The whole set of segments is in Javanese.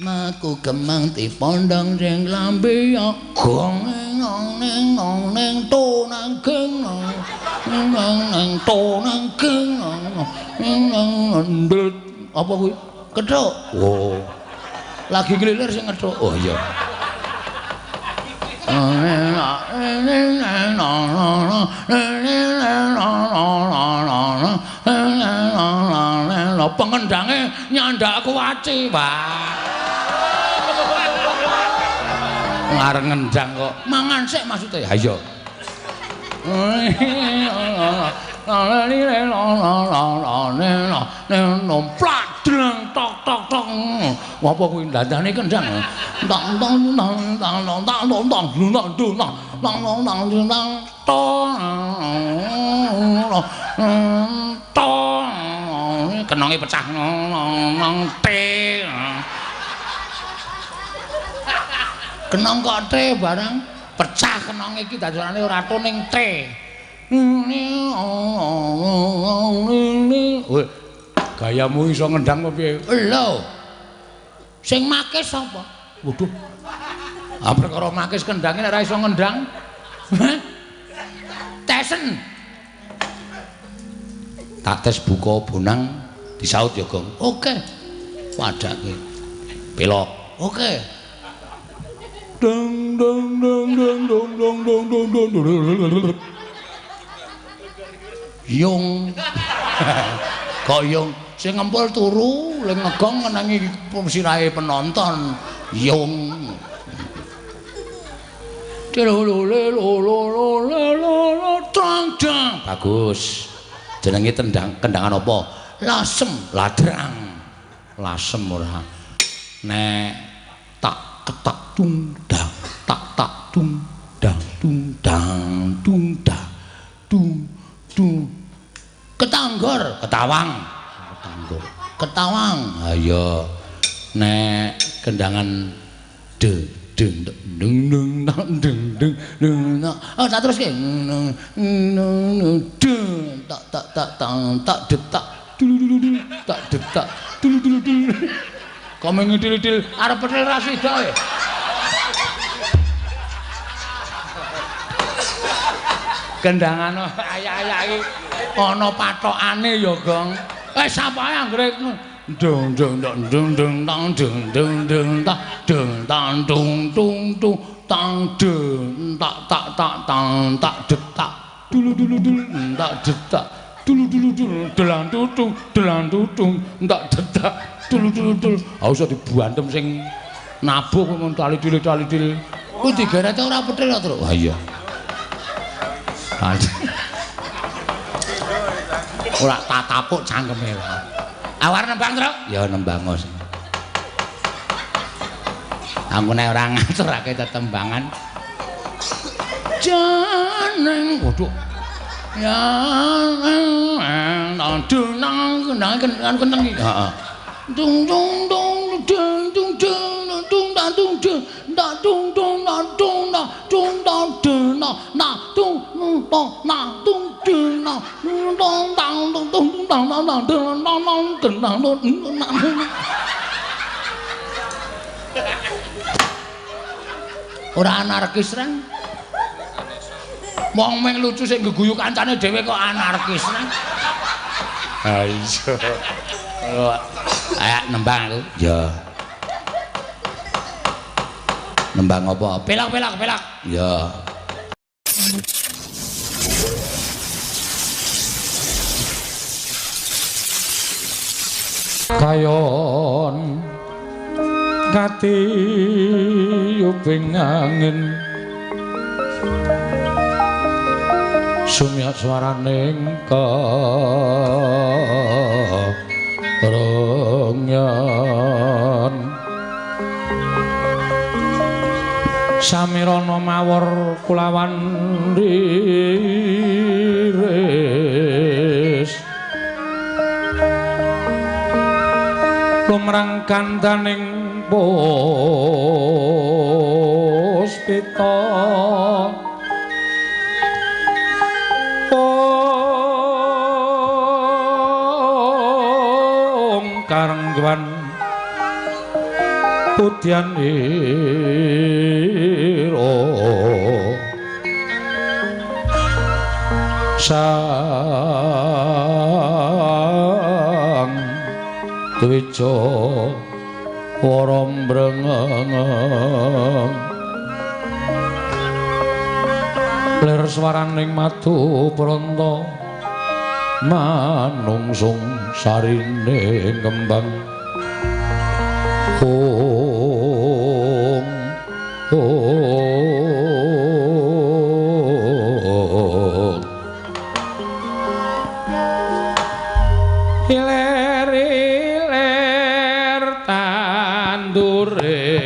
Maku kemang dipondong sing lambe gong nang neng nang neng to nang geng nang nang to nang geng nang nang apa kuwi? Kethuk. Oh. Lagi nglilir sing ngethuk. Oh iya. Pengendange nyandak kuwaci, Pak. Ngareng ngendang kok. Mangan sik maksude. Ha iya. Tok tok tok. Apa kuwi dandane kendang? Tang tang tang tang tang tang tang tang tang tang tang tang tang tong. Tong. Kenonge pecah nang te. Kenong kok te barang pecah kenonge iki dadane ora to ning te. Gayamu iso ngendang apa piye? Lho. Sing make sapa? Waduh. Ah perkara makis kendange nek ora iso ngendang. Tesen. Tak tes buka bonang disaut ya, Gong. Oke. Padake. Pelok. Oke. Dong dong dong dong dong dong dong dong dong. Yung. Kok yung sing ngempul turu, le ngegong ngenangi sirahe penonton. Yung. Bagus. Jenenge tendang kendangan apa? Lasem, ladrang. Lasem ora. Nek tak ketak tung dang, tak tak tung dang tung dang tung dang tung tung. Ketanggor, ketawang. Ketanggor, ketawang. Ayo. Nek kendangan de deng deng deng deng deng deng. Oh, tak teruske. Deng tak tak tak tang tak detak dulu dulu dulu tak detak dulu dulu dulu. Kok ngidil-idil arep petil ra sida e. Kendangan ayak-ayak iki ana patokane ya, Gong. Wis sapa anggere dong dong dong dong dong tang dong dong dong tang dong tang dung dung dung tang dong tak tak tak tang tak detak dulu dulu dulu tak detak dulu dulu dulu delang tutung delang tutung tak detak dulu dulu dulu. Ah usah dibantem sing nabuh kuwi tali dile tali dile. Kuwi digerete ora petil to, Truk. Ha iya. Ora tak tapuk cangkeme. Awar nembang, Truk? Ya nembang kok. Aku nek ora ngaturake tetembangan. Jeneng waduh. Ya nang nang nang kenteng iki. Heeh. Dung dung dung dung dung dung dung dung dung dung dung dung dung dung dung dung na dung dung na dung dung na dung dang dung dung dang dang dang dang dang dang dang dang. Ora anarkis reng. Wong meng lucu sing geguyu kancane dhewe kok anarkis reng. Ha iya. Ayo nembang aku. Ya. Nembang apa? Pelok pelok pelok. Ya. Kayon katiyuping angin sumyak swaraning karengyan samirana mawar kulawan riris lumrang kandaning puspita ong karengwan Udyanira Sang Dwija Wara mbrengeng lir swaraning madu pranta manungsung sarine kembang ong ong iler iler tandure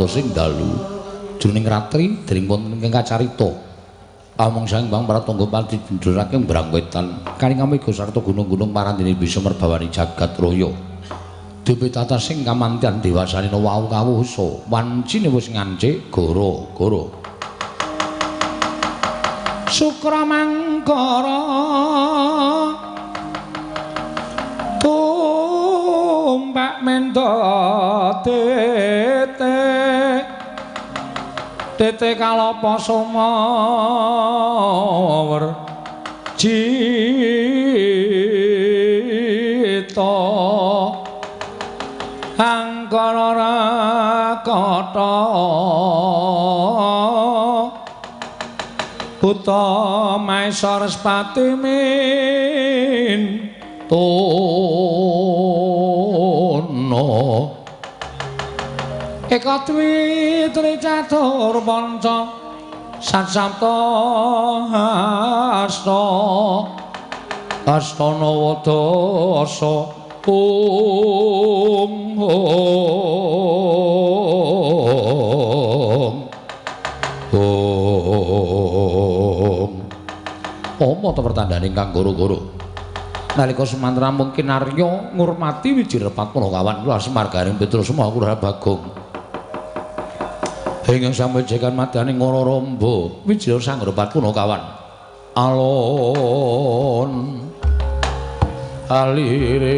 Sing dalu jroning ratri dring wonten ingkang kacarita amung sang Bang Pratangga pati jendurake mbrang wetan karing amega sarta gunung-gunung marandene bisa merbawani jagat raya duwe tatasing kamantian dewasane wau kawusa wancine wis ngancik goro-goro Sukra mangkara tumpak mendo tete tete kalapa sumawer cita angkara rakata buta maesa respati min tono eka dwi tri catur panca sat sapta asta asta nawa dasa om om om apa ta pertandane kang goro-goro nalika semantra mungkin Arya ngurmati Wijirapat Punakawan kula Semar Gareng Petruk Semar Kula Bagong ingkang sampejekan madyaning Ngororombo Wijira Sanggrapat Punakawan alon alire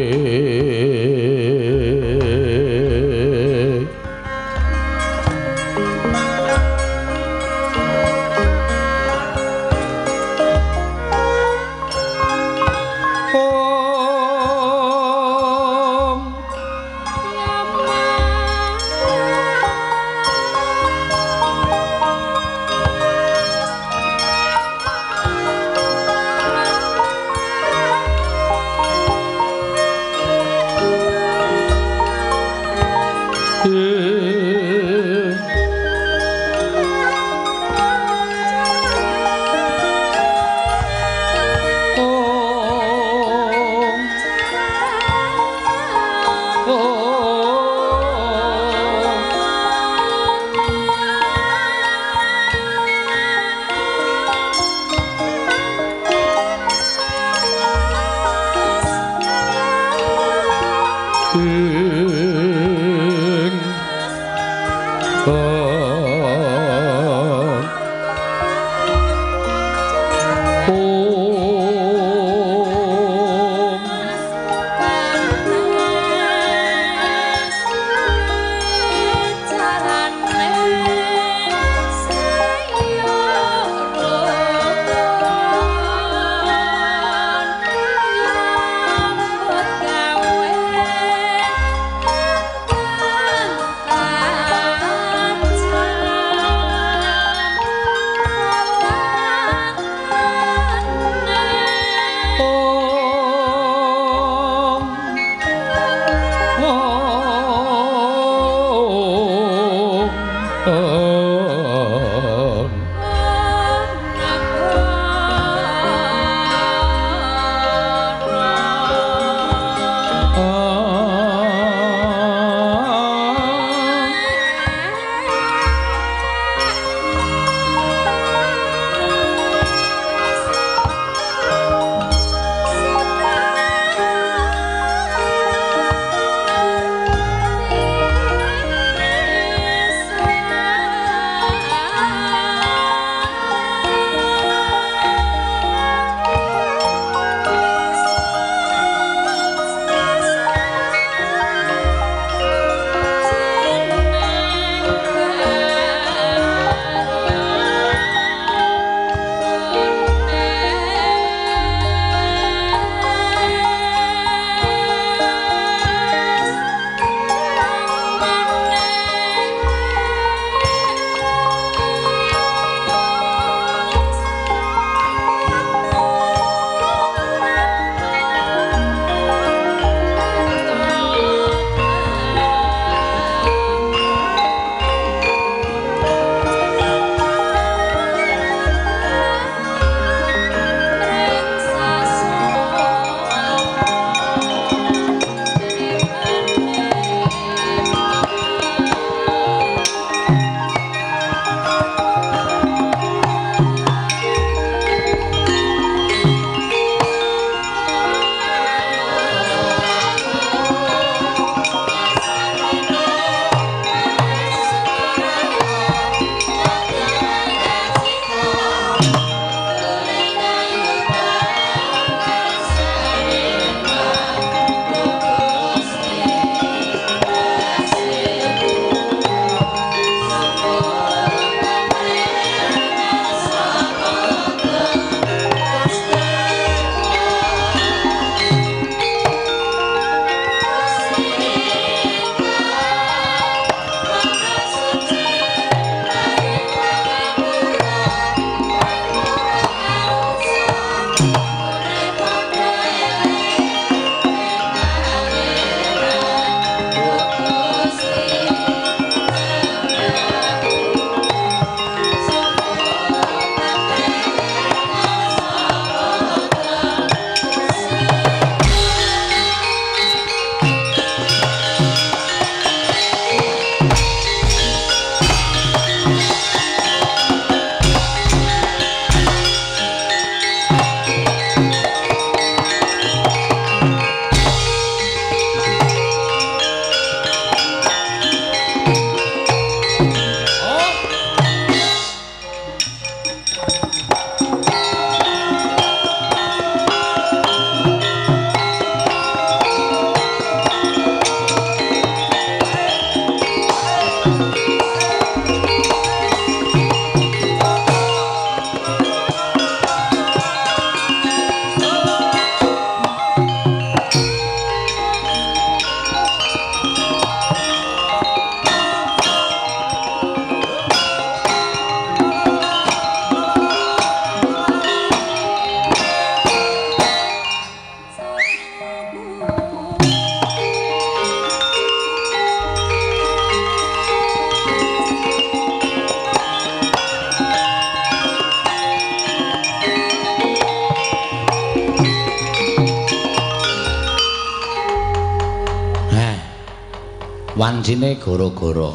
Wancine gara-gara.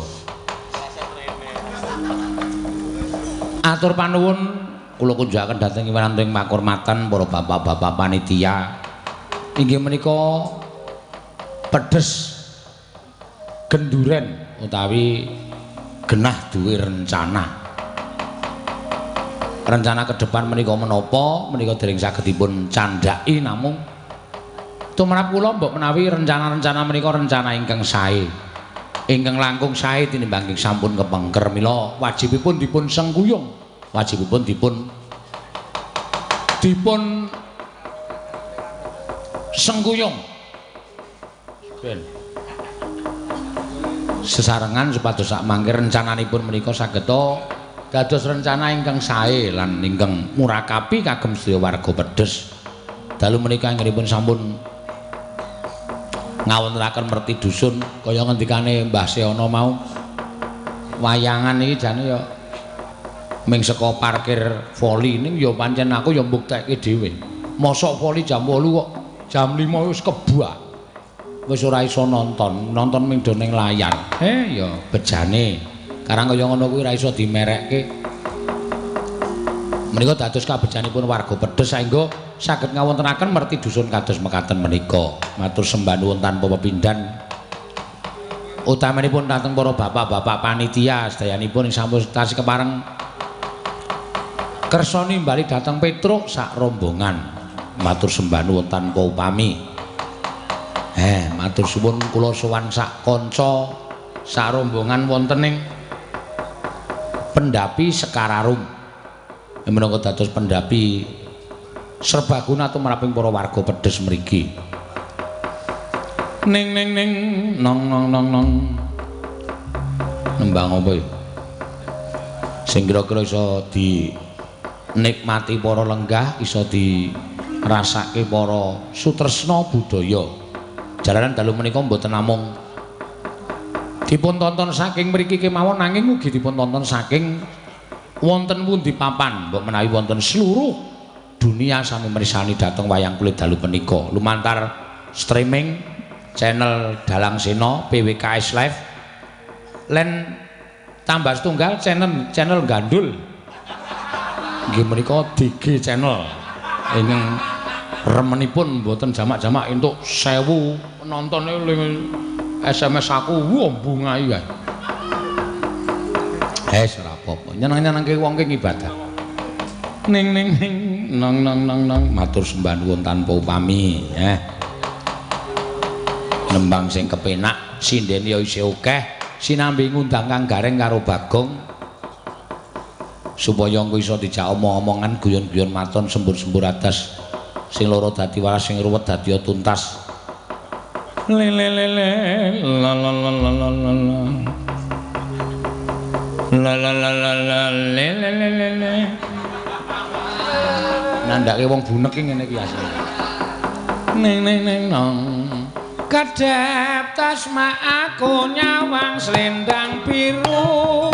Atur panuwun kula kunjukaken dhateng winantung pakurmatan para bapak-bapak panitia. Inggih menika pedes genduren utawi genah duwe rencana. Rencana ke depan menika menapa menika dereng saged dipun candhaki, namung tumrap kula mbok menawi rencana-rencana menika rencana ingkang sae, ingkang langkung sae tinimbang ingkang sampun kepengker. Mila wajibipun dipun sengkuyung, wajibipun dipun sengkuyung ben sesarengan supados sak mangke rencananipun menika saged dados rencana ingkang sae lan ingkang murakapi kagem sedaya warga Pedes. Dalu menika anggenipun sampun ngawontenaken merti dusun kaya ngendikane Mbah Seana mau, wayangan iki jane ya ming saka parkir voli ning ya pancen aku ya mbuktekke dhewe. Mosok voli jam 8 kok jam 5 wis kebak. Wis ora iso nonton, nonton ming do ning layar. Ya bejane. Karang kaya ngono kuwi ora iso dimerekke. Menika dados kabejanipun warga Pedes saengga saged ngawontenaken merti dusun kados mekaten menika. Matur sembah nuwun tanpa pepindhan. Utamanipun dhateng para bapak-bapak panitia sedayanipun ing sampun tasih kepareng kersa nimbali dhateng Petruk sak rombongan. Matur sembah nuwun tanpa upami. Matur suwun kula sowan sak kanca sak rombongan wonten ing Pendapi Sekararum. Minangka dados pendapi serbaguna tumraping para warga Pedes mriki. Ning ning ning nong nong nong nong. Nembang apa ya? Sing kira-kira iso dinikmati para lenggah, iso dirasake para sutresna budaya. Jalaran dalu menika mboten namung dipun tonton saking mriki kemawon, nanging ugi dipun tonton saking wonten pundi papan, mbok menawi wonten seluruh dunia sami mirsani dhateng wayang kulit dalu punika lumantar streaming channel Dalang Sena PWKS Live len tambah setunggal channel gandul nggih menika DG channel ingkang remenipun mboten jamak-jamak entuk 1000 penontone SMS aku wah bungai kae. Ora apa-apa. Nyeneng-nyenengke wong ki ngibadah. Ning ning ning nong nong nong nong matur sembah nuwun tanpa upami. Nembang sing kepenak, sinden ya isih akeh, sinambi ngundang Kang Gareng karo Bagong supaya engko iso dijak omong-omongan guyon-guyon maton sembur-sembur adas. Sing loro dadi waras, sing ruwet dadi tuntas. Le le le le la la la la la la la la la la la le le le le le. Nandhake wong bunek iki ngene iki asline. Ning ning ning nong. Kedhep tasma aku nyawang slendang biru.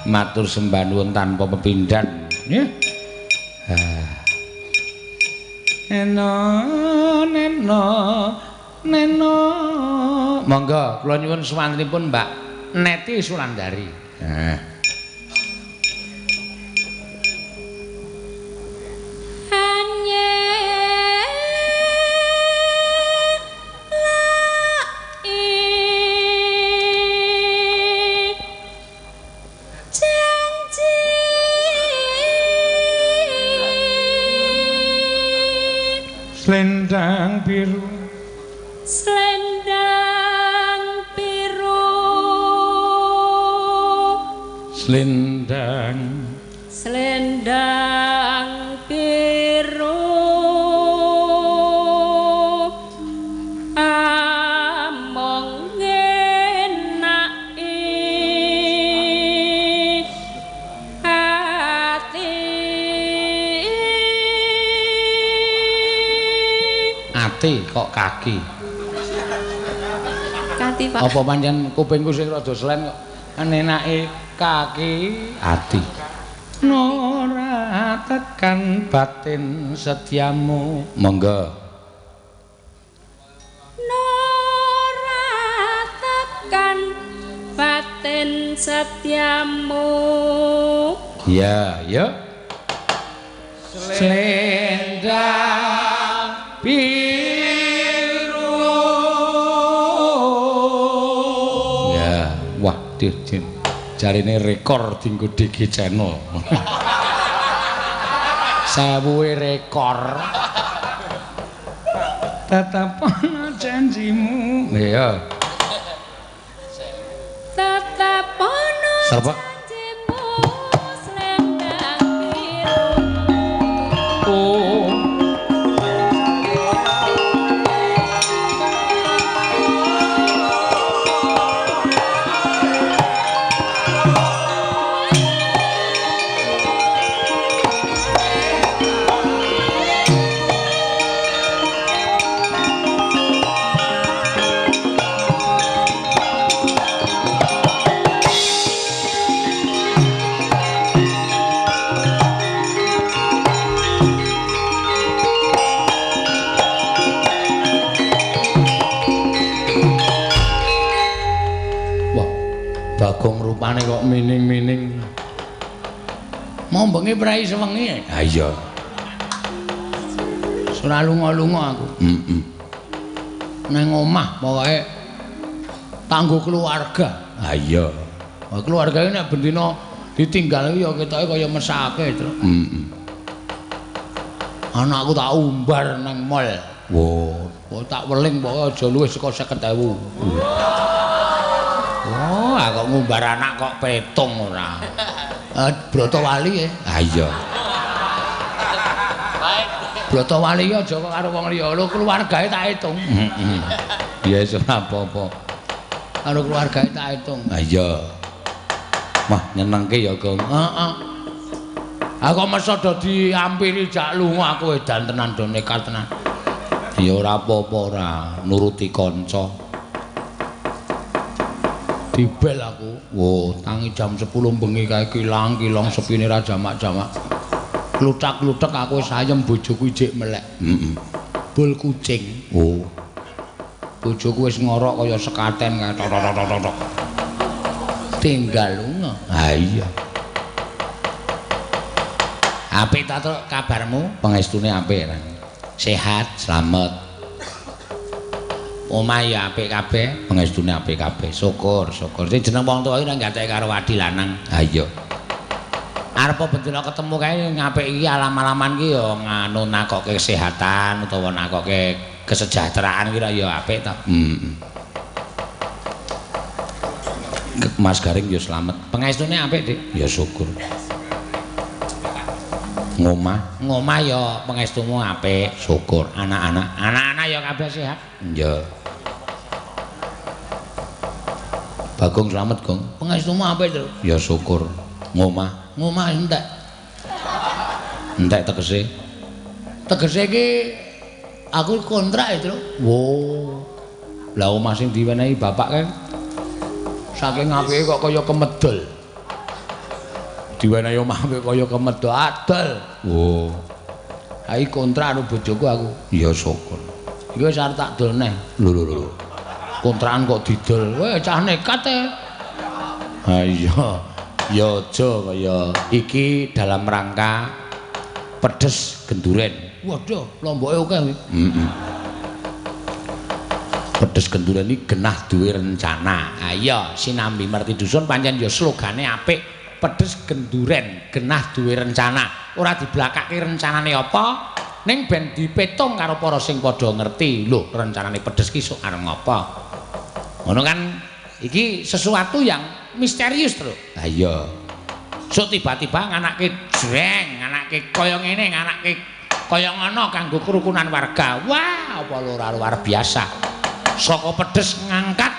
Matur sembah nuwun tanpa pepindhan nggih. Neno neno neno. Monggo kula nyuwun suwantenipun Mbak Neti Sulandari. Selendang biru, selendang biru, selendang Selendang biru among ngenaki ati. Ati kok kaki. Kati, Pak. Apa pancen kupingku sing rada selen kok nenake kaki ati. Ora tekan batin setiamu. Monggo. Ora tekan batin setiamu. Ya, ya. Selendang biru. Ya, wah, dir. Jarine rekor dinggo DG Channel. 1000 rekor. Tetep ana janjimu. Iya. Tetep ana janjimu selendang biru. Oh. Bagong rupane kok mining-mining. Mau bengi prai sewengi. Ha iya. Ora lunga-lunga aku. Heeh. Nang omah pokoke tanggo keluarga. Ha iya. Keluargane nek bendina ditinggal ya ketoke kaya mesake, Tru. Heeh. Anakku tak umbar nang mall. Wah, tak weling pokoke aja luwih saka 50.000. Oh, aku ngumbar anak kok petung ora. Brotowali ya. Ha iya. Brotowali aja kok karo wong liya. Lho keluargae tak hitung. Heeh. Ya wis ora apa-apa. Karo keluargae tak hitung. Ha iya. Wah, nyenengke ya, Gong. Heeh. Aku meso do diampiri jak lunga aku edan tenan do nekat tenan. Ya ora apa-apa ora, nuruti kanca. Dibel aku. Wo, tangi jam 10 bengi kae kilang-kilong sepine ra jamak-jamak. Kluthak-kluthek aku wis ayem bojoku ijik melek. Heeh. Bul kucing. Oh. Bojoku wis ngorok kaya sekaten kae tok-tok-tok-tok. Tinggal lunga. Ha iya. Apik ta Truk kabarmu? Pengestune apik. Sehat, slamet. Omah ya apik kabeh, pengestune apik kabeh. Syukur, syukur. Sing jeneng wong tuwa iki nek gateke karo adi lanang. Ha iya. Arep bendina ketemu kae ngapik iki alam-alaman ki ya nganu nakokke kesehatan utawa nakokke kesejahteraan ki ya apik ta. Heeh. Mas Garing ya slamet. Pengestune apik, Dik. Ya syukur. Ngomah, ngomah ya pengestumu apik, syukur. Anak-anak, anak-anak ya kabeh sehat. Iya. Bagong slamet, Gong. Pengestumu apik, Tru. Ya syukur. Ngomah, ngomah entek. Entek tegese. Tegese iki aku kontrak ya, Tru. Wo. Lah omah sing diwenehi bapak kae saking apike kok kaya kemedol. Diwenehi omah apik kaya kemedol adol. Wo. Hai kontrak karo bojoku aku. Ya syukur. Iki wis arep tak dol neh. Lho lho lho. Kontrakan kok didol. Weh cah nekat e. Ha iya. Ya aja kaya iki dalam rangka pedes genduren. Waduh, lomboke akeh kuwi. Heeh. Pedes genduren iki genah duwe rencana. Ha iya, sinambi merti dusun pancen ya slogane apik. Pedes genduren genah duwe rencana. Ora diblakake rencanane apa, ning ben dipetung karo para sing padha ngerti. Lho, rencanane pedes ki sok arep ngapa? Ngono kan iki sesuatu yang misterius, Tru. Ha iya. Sok tiba-tiba nganake jreng, nganake kaya ngene, nganake kaya ngono kanggo kerukunan warga. Wah, apa ora luar biasa. Saka pedes ngangkat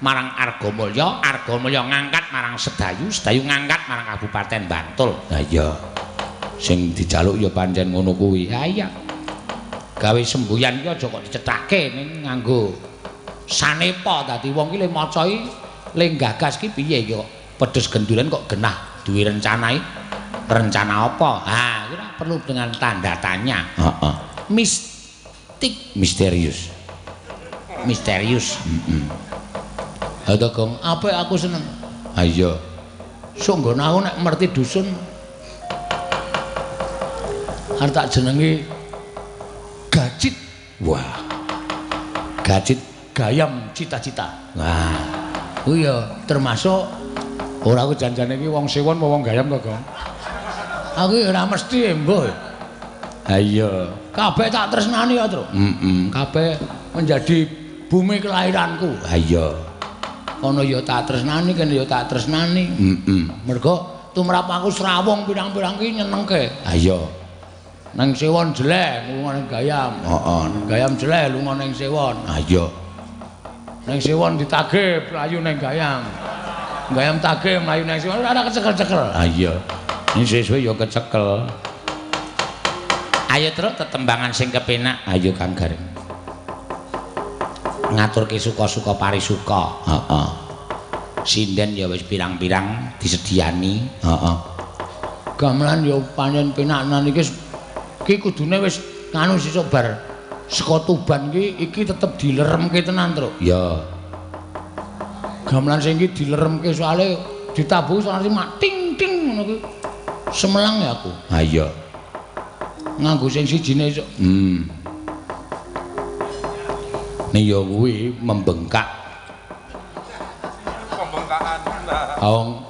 marang Argamulya, Argamulya ngangkat marang Sedayu, Sedayu ngangkat marang Kabupaten Bantul. Ha iya. Sing dijaluk ya pancen ngono kuwi. Ha iya. Gawe semboyan ki aja kok dicethake ning nganggo sanepa. Dadi wong ki le maca iki le gagas ki piye iki kok pedes genduren kok genah duwe rencana iki. Rencana apa? Ha, kuwi perlu dengan tanda tanya. Heeh. Mistik, misterius. Misterius. Heeh. Ha to, Gong, apik aku seneng. Ha iya. Sok nggon aku nek merti dusun arep tak jenengi Gacit. Wah. Gacit gayam cita-cita. Wah. Kuwi ya termasuk ora aku janjane iki wong sewon apa wong gayam to, Gong? Aku ya ora mesti embuh. Ha iya. Kabeh tak tresnani ya, Tru. Heeh. Kabeh menjadi bumi kelahiranku. Ha iya. Kono ya tak tresnani, kene ya tak tresnani. Heeh. Mergo tumrap aku srawung pirang-pirang ki nyenengke. Ha iya. Nang Sewon jeleh lunga ning Gayam. Heeh. Gayam jeleh lunga ning Sewon. Ha iya. Ning Sewon ditagih mlayu ning Gayam. Gayam tagih mlayu ning Sewon ora kecekel-cekel. Ha iya. Ning suwe-suwe ya kecekel. Ayo truk tetembangan sing kepenak. Ayo Kang Gareng. Ngaturke suka-suka parisuka. Heeh. Sinden ya wis pirang-pirang disediani. Heeh. Gamelan ya pancen penak nan iki iki kudune wis nganu sesuk bar saka Tuban iki iki tetep dileremke tenan, Truk. Ya. Gamelan sing iki dileremke soalé ditabuh soalé mak ting ting ngono kuwi. Semelang ya aku. Ha iya. Nganggo sing sijine esuk. Ning ya kuwi membengkak. Pembengkakan. Wong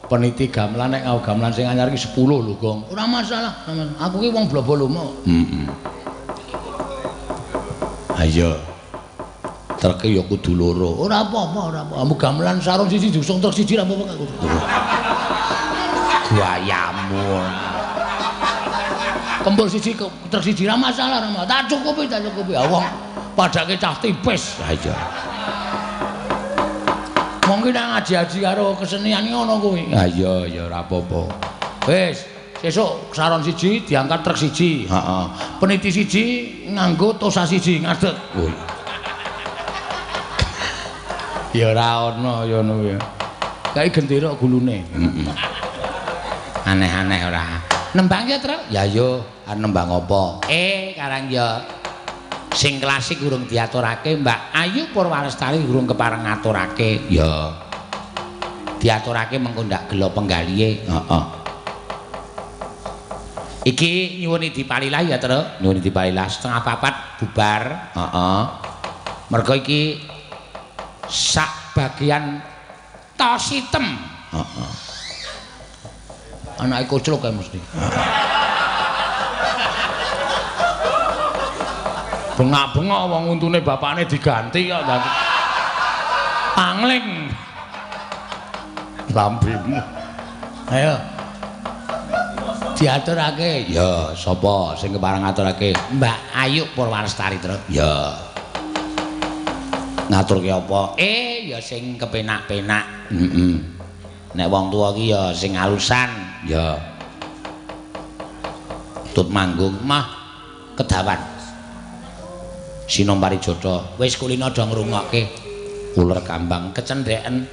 peniti gamelan nek nganggo gamelan sing anyar iki 10 lho, Gong. Ora masalah, aku ki wong blobo lomo. Heeh. Ha iya. Treke ya kudu loro. Ora apa-apa, ora apa. Ambu gamelan sarung siji diusung truk siji ora apa-apa aku. Guayamu. Kembul siji truk siji ora masalah, ora masalah. Tak cukupi, tak cukupi. Ha wong padake cah tipis. Ha iya. Wong ki nek ngaji-aji karo kesenian ki ngono kuwi. Ha iya, ya ora apa-apa. Wis, sesuk saron siji diangkat truk siji. Heeh. Peniti siji nganggo tosa siji ngadeg. Oh. Ya ora ana ya ngono kuwi. Kae gendera gulune. Heeh. Aneh-aneh ora. Nembang ya, Truk? Ya yo, nembang apa? Karang ya sing klasik urung diaturake Mbak Ayu Purwalestari urung kepareng ngaturake. Ya. Diaturake mengko ndak gelo penggalihe. Heeh. Iki nyuwuni dipalilah ya, Truk. Nyuwuni dipalilah 3:30 bubar. Heeh. Mergo iki sak bagian tositem. Heeh. Anake koclok kae mesti. Bengak-bengok wong untune bapakne diganti kok dadi pangling lambemu. Ayo diaturake. Ya, sapa sing kepareng ngaturake? Mbak Ayu Purwalestari, Truk. Ya. Ngaturke apa? Ya sing kepenak-penak. Heeh. Nek wong tuwa ki ya sing alusan. Ya. Tut manggung mah kedawan. Sinom Parijata wis kulino do ngrungokke. Uler kambang kecendheken.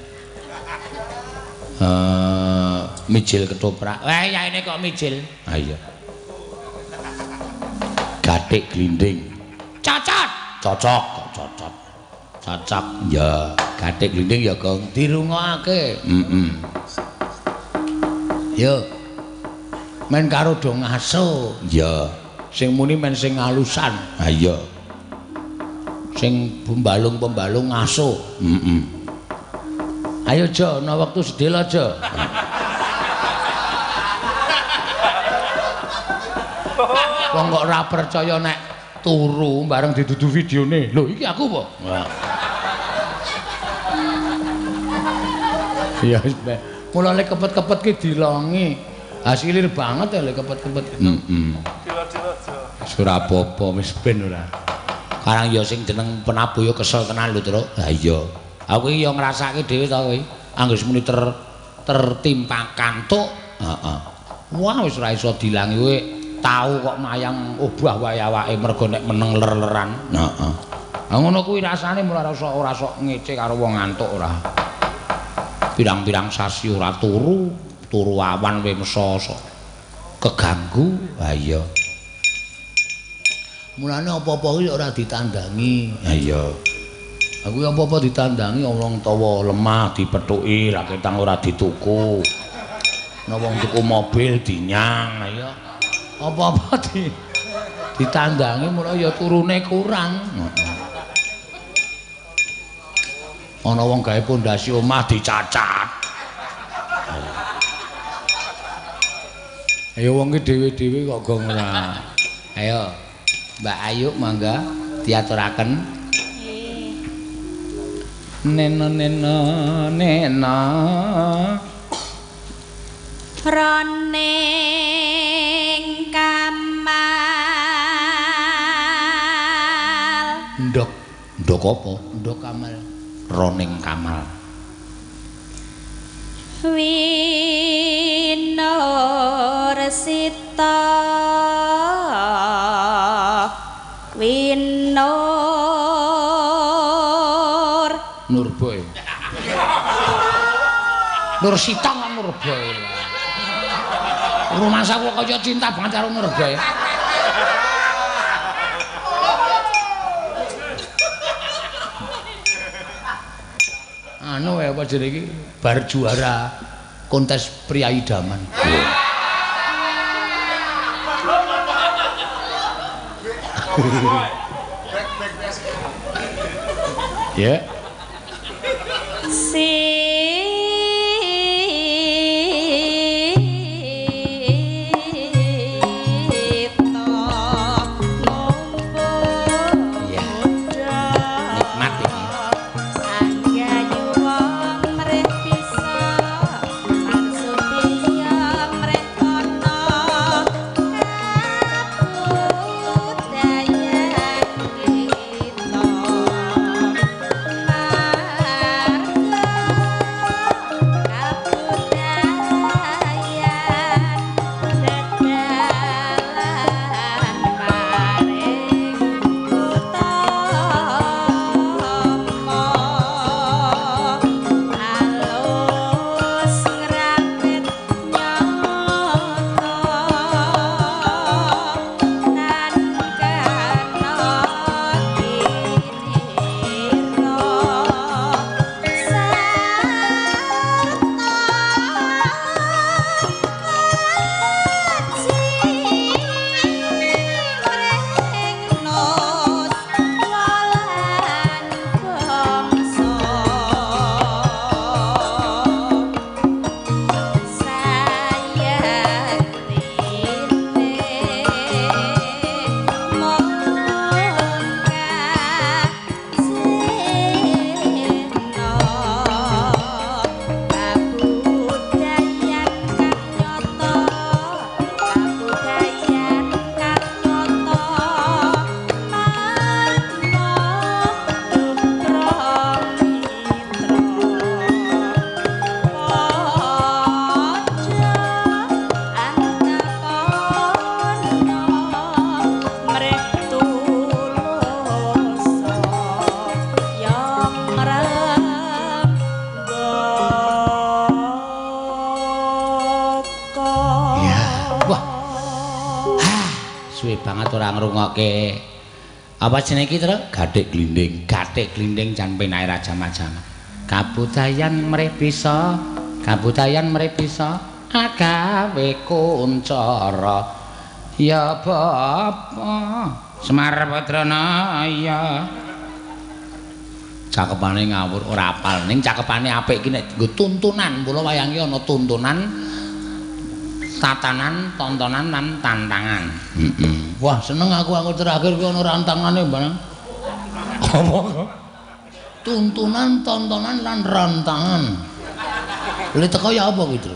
Mijil ketoprak. Wah, yaene kok mijil. Ha iya. Gathik glinding. Cocot. Cocok kok cocot. Cocok. Ya, gathik glinding ya, Gong. Dirungokake. Heeh. Yo. Men karo do ngaso. Ya. Sing muni men sing alusan. Ha iya. Sing pembalung-pembalung ngaso. Heeh. Ayo Jo, ana wektu sedhela Jo. Wong kok ora percaya nek turu bareng didudu videone. Lho, iki aku apa? Wah. Ya Mula lek kepet-kepet ki dilongi. Hasilir banget ya lek kepet-kepet. Heeh. Dilo-dilo. Ora apa-apa wis ben ora. Karang ya sing jeneng penabuh ya kesel tenan lho, Truk. Ha iya. Aku iki ya ngrasake dhewe to kowe. Angger muni tertimpa kantuk, heeh. Wah wis ora iso dilangi kowe. Tau kok mayang obah wae awake mergo nek meneng ler-leran. Heeh. Ha ngono kuwi rasane mula ora sok ngece karo wong ngantuk ora. Pirang-pirang sasi ora turu, turu awan we meso sok keganggu. Ha iya. Mulane apa-apa kuwi ora ditandangi. Ha iya. Aku apa-apa ditandangi wong tawa lemah dipethuki, ra ketang ora dituku. Ana wong tuku mobil dinyang, ha iya. Apa-apa ditandangi mula ya turune kurang. Ana wong gawe pondasi omah dicacat. Ayo wong ki dhewe-dhewe kok gong ora. Ayo Mbak Ayu mangga diaturaken. Nena nena nena roning kamal. Ndok ndok apa? Ndok kamal. Roning kamal. Winur sita winur Nurboy. Nur Sita kan Nurboy. Rumah aku kaya cinta banget karo Nurboy. Anu ya apa jenenge iki bar juara kontes pria idaman. Ya. Ngrungokke apa jenenge iki, Tru? Gathik glinding. Gathik glinding jan penake raja majama. Kabudayan mrih bisa, kabudayan mrih bisa agawe kuncara. Ya bapa Semar Badranaya. Cakepane ngawur ora apal, ning cakepane apik iki nek nggo tuntunan. Mula wayang iki ana tuntunan, tatanan, tontonan lan tantangan. Heeh. Wah, seneng aku terakhir kuwi ana rantangane, Bang. Apa? Tuntunan, tontonan lan rantangan. Lha teko ya apa kuwi, Tru?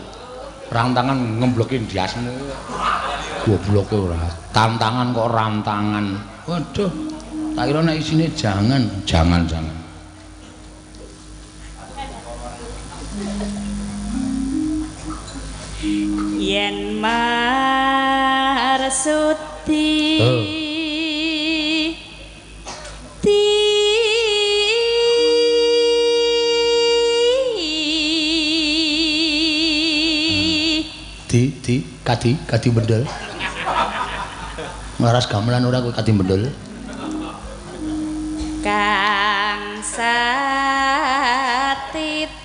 Rantangan ngembloki ndiasmu. Gobloke ora. Tantangan kok rantangan. Waduh. Tak kira nek isine jangan, jangan, jangan. Yen marsudi di di di kadi kadi bendel. Nglaras gamelan ora kowe kadi bendel. Kang satiti ti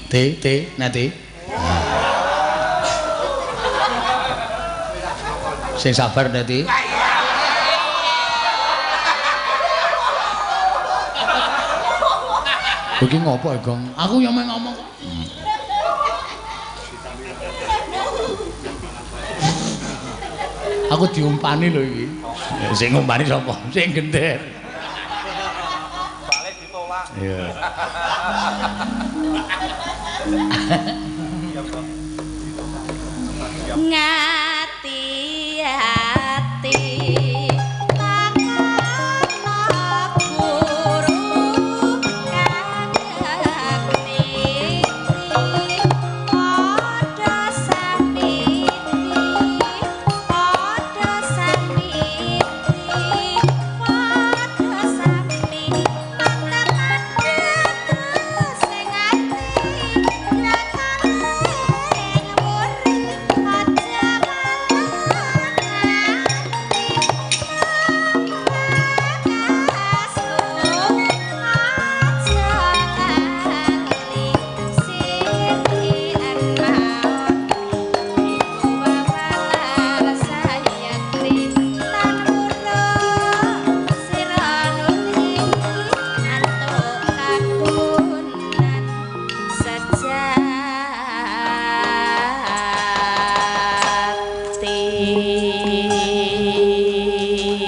T T nanti. Sing sabar nanti. Iki ngopo, Gong? Aku ya meh ngomong kok. Aku diumpani lho iki. Sing ngumpani sapa? Sing gender. Balik ditolak. Iya. Ngati-ati takana guru kang niti padha samiti padha samiti padha sami mata sing ati rasane muri aja sejati.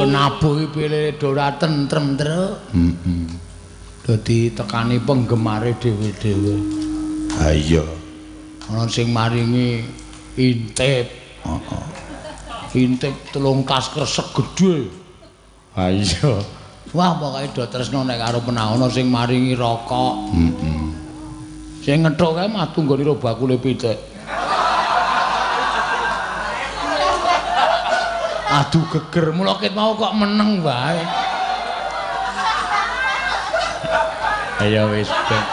Penabuh iki pilih ora tentrem, Truk. Heeh. Dadi tekani penggemare dhewe-dhewe. Ha iya. Ana sing maringi intip. Heeh. Intip telung tas kresek gedhe. Ha iya. Wah, pokoke do tresno nek karo penawono sing maringi rokok. Heeh. Sing ngethok kae mah tunggone ro bakule pitik. Aduh geger, mula ket mau kok meneng wae. Ayo wis ben.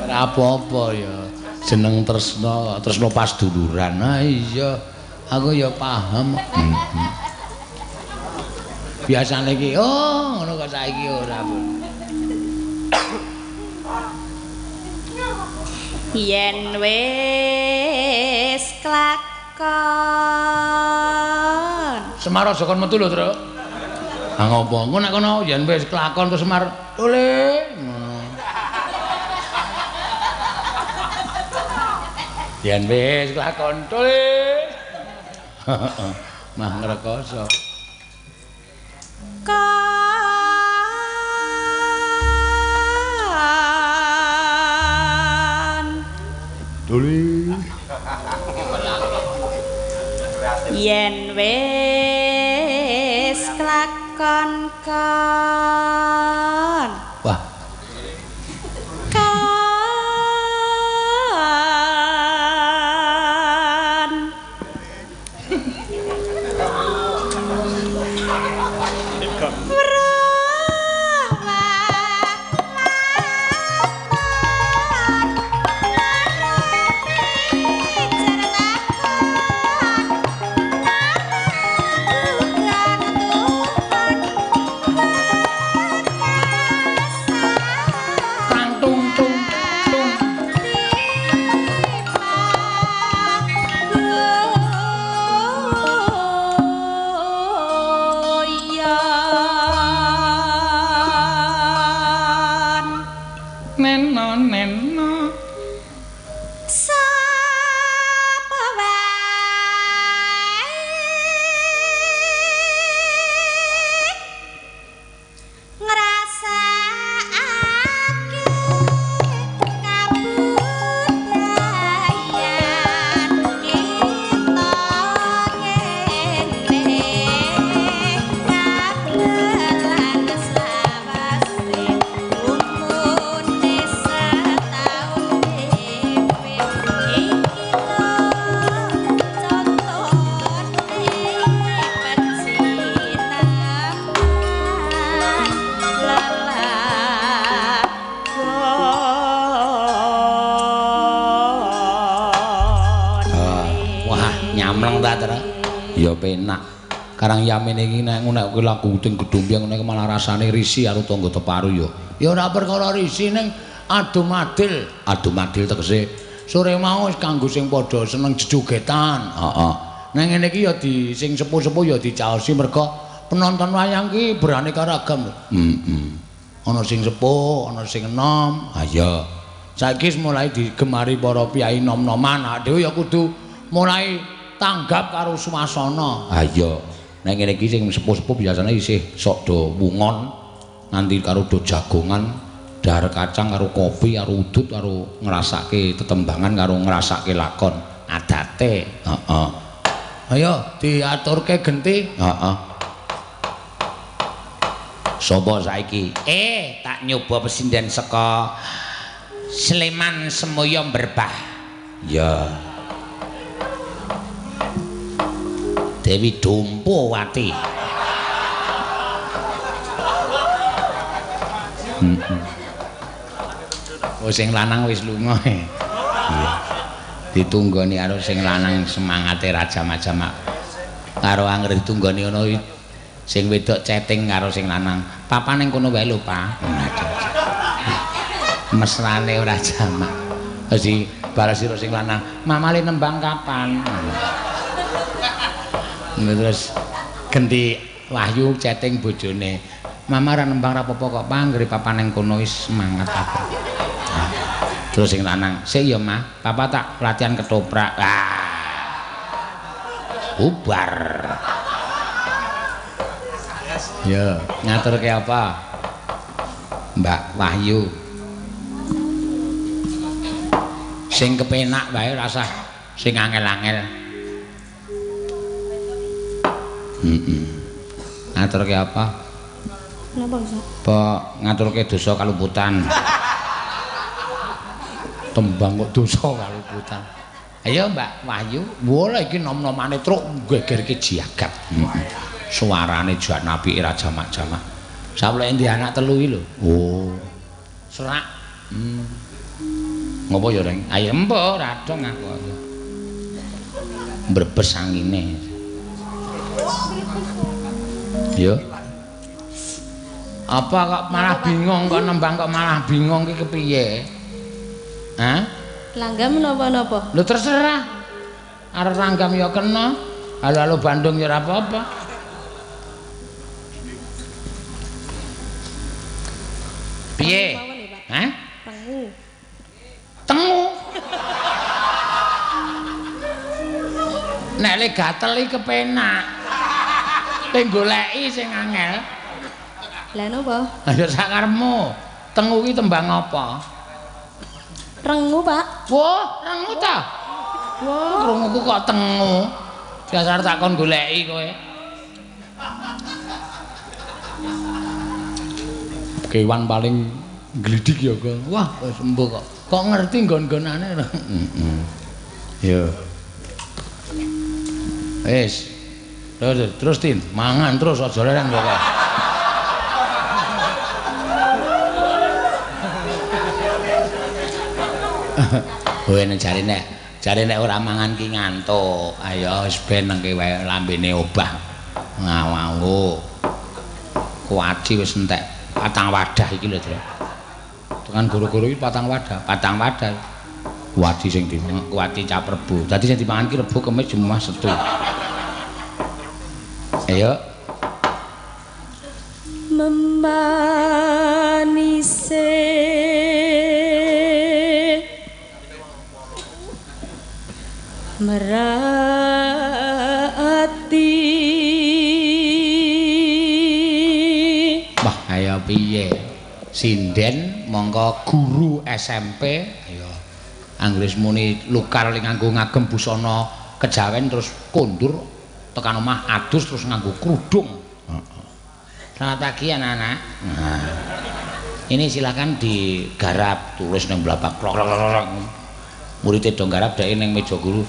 Ora apa-apa ya. Jeneng tresno, tresno pas duluran. Ha iya, aku ya paham. Biasane iki oh ngono kok saiki ora. Yen wis klakon Semar aja kon metu lho, Truk. Ha ngopo? Engko nek kono yen wis klakon terus Semar tole ngono. Yen wis klakon tole. Mah ngrekoso. Kon Tole. Yen wis klakon kon. Wah. Kon. Weruh Nyamleng ta, Tru? Ya penak. Karang yamene iki nek nek kowe lagu ting gedhombyang nek malah rasane risi karo tangga teparu ya. Ya ora perkara risi ning adum adil. Adum adil tegese sore mau wis kanggo sing padha seneng jejogetan. Heeh. Nang ngene iki ya di sing sepuh-sepuh ya dicaosi merga penonton wayang ki beraneka ragam. Heeh. Ana sing sepuh, ana sing enom. Ha iya. Saiki wis mulai digemari para piyai nom-noman. Awake dhewe ya kudu mulai tanggap karo suasana. Ha iya. Nek ngene iki sing sepuh-sepuh biasane isih sok do wungon nganti karo do jagongan, dahar kacang karo kopi karo udut karo ngrasake tetembangan karo ngrasake lakon adate. Heeh. Ayo diaturke genti. Heeh. Sapa saiki? Tak nyoba pesinden saka Sleman Semoyo Berbah. Ya. Dewi Dompowati. Heeh. Oh sing lanang wis lunga. Iya. Ditunggoni karo sing lanang semangate ra jamak-jamak. Karo angger ditunggoni ngono sing wedok chatting karo sing lanang. Papa ning kono wae lho, Pak. Mesrane ora jamak. Terus dibalas karo sing lanang, "Mamale nembang kapan?" Terus genti Wahyu chatting bojone, "Mama ora nembang ra apa-apa kok, Pak, anggere papa ning kono wis semangat aku." Terus sing lanang, "Sik ya, Mah, papa tak latihan ketoprak." Ah. Bubar. Ya, ngaturke apa? Mbak Wahyu. Sing kepenak wae rasah sing angel-angel. Heeh. Ngaturke apa? Napa, Ustaz? Apa ngaturke dosa kaluputan? Tembang kok dosa kaluputan. Ayo Mbak Wahyu, wah iki nom-nomane truk gegerke jagat. Heeh. Suarane jan apike ra jamak-jamak. Sawleke ndi anak telu iki lho. Oh. Serak. Ngopo ya, Reng? Ayo empo radong aku. Brebes angine. Yo. Apa kok malah bingung kok nembang kok malah bingung ki kepiye? Hah? Langgam napa-napa? Lho terserah. Arep langgam ya kena. Halo-halo Bandung ya ora apa-apa. Piye? Hah? Tengu. Tengu. Nek le gatel iki kepenak. Le goleki sing angel. Lah napa? Lah sakarepmu. Tengu ki tembang apa? Rengu, Pak. Wah, rengu ta? Wah, krunguku kok tengu. Dasar tak kon goleki kowe. Kewan paling glidhik ya, Gong. Wah, wis embuh kok. Kok ngerti nggon-nggonane? Heeh. Ya. Wis. Terus terus Tin, mangan terus aja leren kok. Kowe nek jare nek ora mangan ki ngantuk. Ayo wis ben nengke wae lambene obah. Ngawawu. Kuaci wis entek patang wadah iki lho, Tru. Tekan goro-goro iki patang wadah, patang wadah. Kuaci sing dimangan kuaci cap rebo. Dadi sing dimangan ki rebo, kemis, Jumat, Setu. Ayo. Memanise merati. Wah, ayo piye? Sinden mongko guru SMP, ayo. Anggris muni lukar li nganggo ngagem busana kejawen terus kondur tekan omah adus terus nganggo kerudung. Heeh. Selamat pagi anak-anak. Nah. Ini silakan digarap, tulis nang blabak klok klok klok. Muridé do nggarap dheke ning meja guru.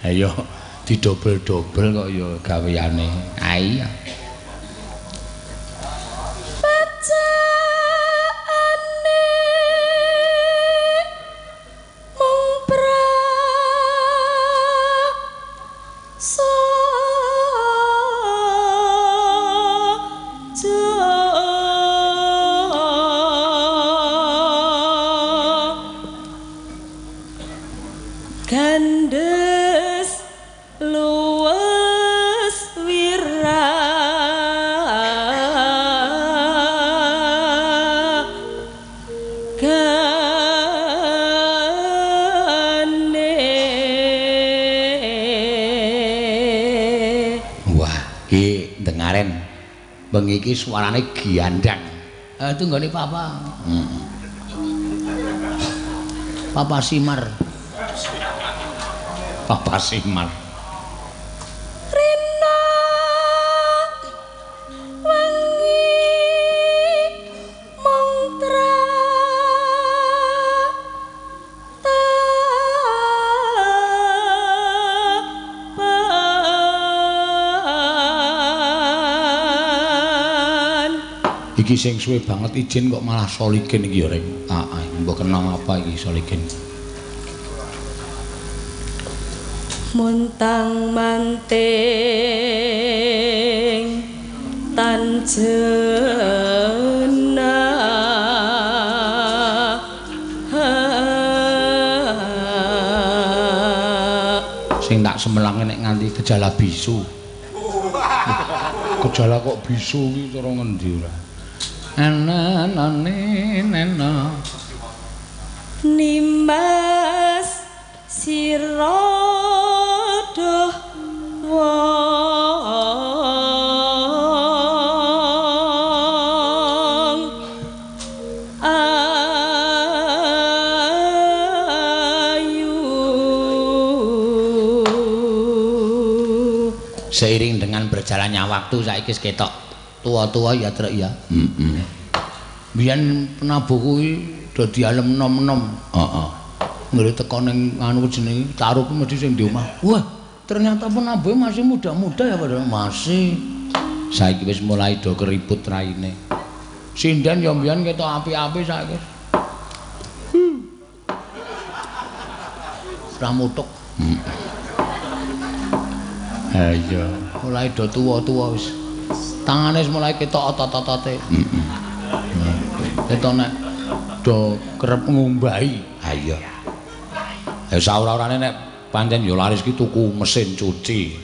Ayo didobel-dobel kok ya gaweane. Ah iya. Bacaane Bengi iki suarane giandang. Itu nggone Papa. Papa Simar. Papa Simar. Rina wengi mung Iki sing suwe banget izin kok malah Solikin iki ya, Reng. Heeh, mbok kenal apa iki Solikin? Muntang manting tan jena sing tak semelange nek nganti gejala bisu. Gejala kok bisu iki cara ngendi ora? Nena Nimas sira duh wong ayu. Seiring dengan berjalannya waktu saiki wis ketok tua-tua ya, Trek ya. Heeh. Biyen penabuh kuwi do dialem enom-enom. Heeh. Nggone teko ning anu jenenge taruh mesti sing di omah. Wah, ternyata penabuhe masih muda-muda ya padahal masih. Saiki wis mulai do keriput raine. Sinden ya mbiyen ketok apik-apik saiki. Ora mutuk. Ha iya, mulai do tuwa-tuwa wis. Tangane wis mulai ketok otot-otote. Heeh. Ketok nek do kerep ngumbahi. Ha iya. Ya saora-orane nek pancen ya laris ki tuku mesin cuci.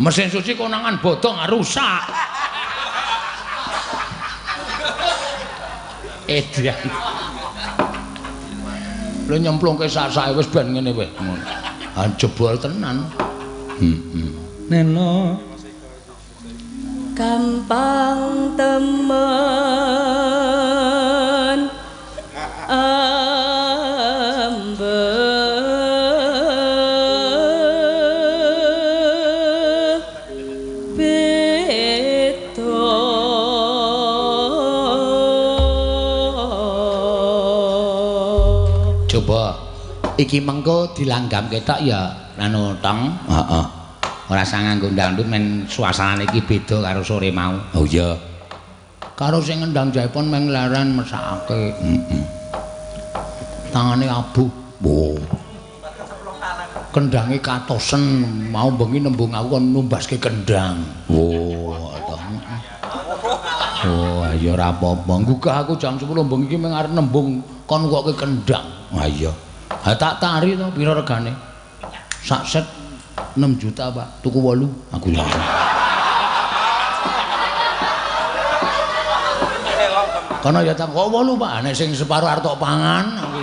Mesin cuci konangan bodong rusak. Edan. Lho nyemplungke sak-sake wis ben ngene wae. Ha jebol tenan. Heeh. Neno gampang temen ambe beda. Coba iki mengko dilanggam ketok ya anu tong. Heeh. Ora usah nganggo dangdut men suasanane iki beda karo sore mau. Oh iya. Karo sing ngendang jaipon meng leren mesakake. Heeh. Tangane abuh. Oh. Kendange katosen, mau bengi nembung aku kon numbaske kendang. Oh, to. Oh, ya ora apa-apa. Nggugah aku jam 10 bengi iki meng arep nembung kon koke kendang. Ha iya. Ha tak tari to pira regane? Sak set 6 juta, Pak. Tuku 8 aku ya. Kono ya tak kok 8, Pak. Nek sing separo arep tok pangan aku.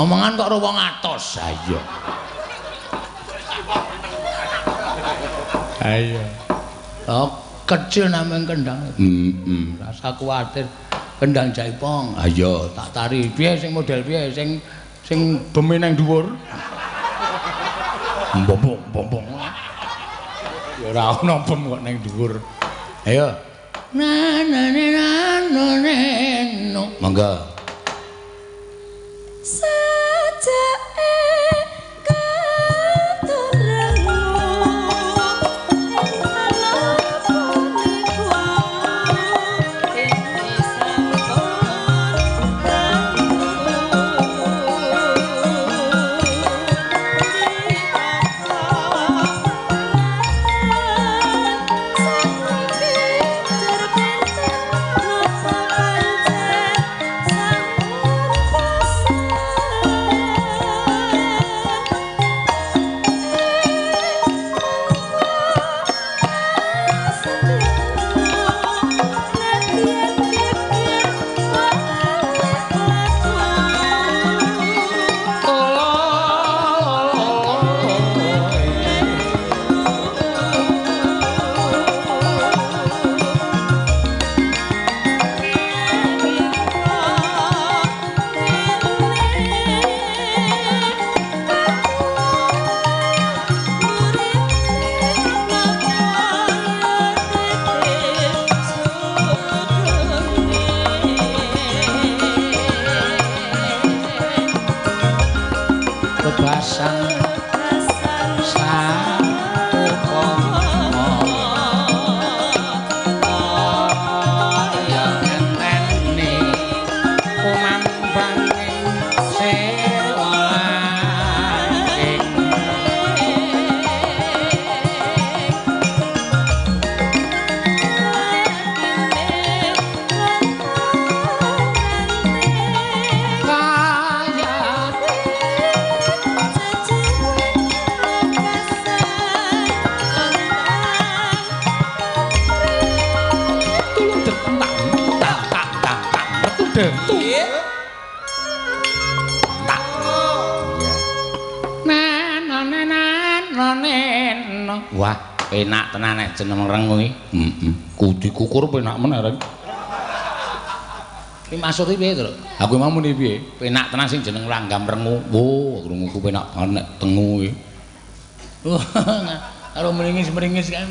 Omongan kok ro wong atos. Ha iya. Ha iya. Oh, kecil nameng kendang. Heeh. Rasa kuwatir kendang jaipong. Ha iya, tak tari. Piye sing model piye sing sing beme nang dhuwur. Bombong bombong. Ya ora ono bem kok nang dhuwur. Ayo. Na na na na na no. Monggo. Sajake katon rengu Detu. Tak. Iya. Na. Wah, penak tenan nek jeneng rengu iki. Heeh. Kudu kukur penak meneh, Reng. Iki maksude piye, Tru? Aku mau muni piye? Penak tenan sing jeneng langgam rengu. Wo, krunguku penak banget nek tengu iki. Wah, karo meringis-meringis kae.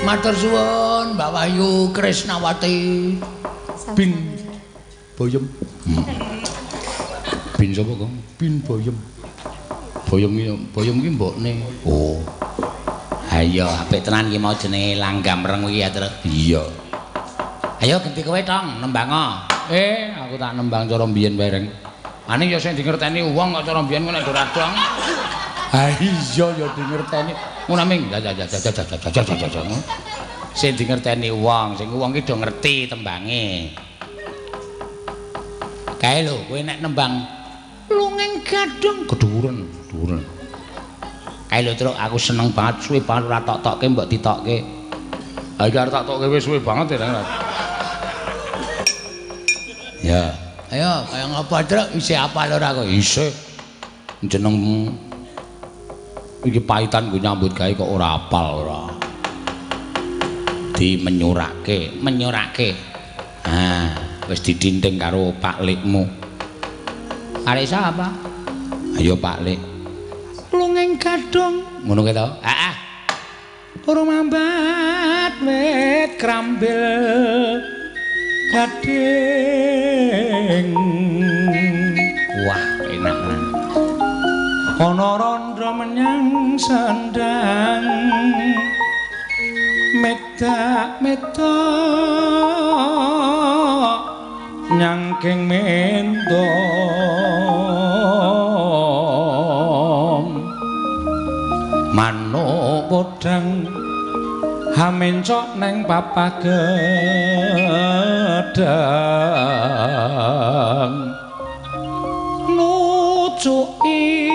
Matur suwun Mbak Wahyu Krisnawati. Bin Boyem. Bin sapa, Kang? Bin Boyem. Boyem iki, Boyem iki mbokne. Oh. Ha iya, apik tenan iki mau jenenge langgam rengu iki ya, Tru. Iya. Ayo genti kowe, Tong, nembango. Aku tak nembang cara mbiyen wae, Reng. Ane ya sing dingerteni wong kok cara mbiyen kok nek ora dong. Ha iya ya dingerteni. Ngono ming ya. Sing dingerteni wong, sing wong ki do ngerti tembange. Kae lho, kowe nek nembang lunging gadhong keduwuren, dhuwuren. Kae lho, Truk, aku seneng banget suwe banget ora tok-tokke mbok ditokke. Ha iki arep tak tokke wis suwe banget ya, Reng. Ya. Ayo, kaya ngapa, Truk? Isih apal ora kowe? Isih. Jeneng iki paitan nggo nyambut gawe kok ora apal ora. Dimenyurake, menyurake. Ah, wis didinting karo Pak Likmu. Arek sapa? Ayo Pak Lik. Lunging gadhong. Ngono kae to? Heeh. Ora mambat wit krambil gading. Wah, enak tenan. Ana randha menyang sandang. Medak metok nyangking mendong manuk podang hamencok neng papah gedang nucuki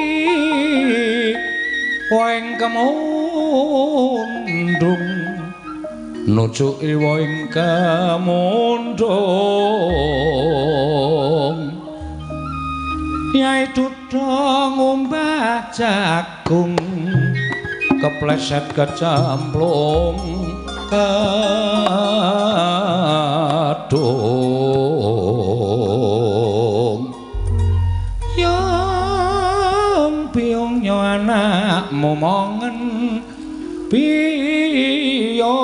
woing kemundung nucuki woing kemundung yai dudha ngumbah jagung kepleset kecemplung kedung yung piyung yo anakmu mongen piyung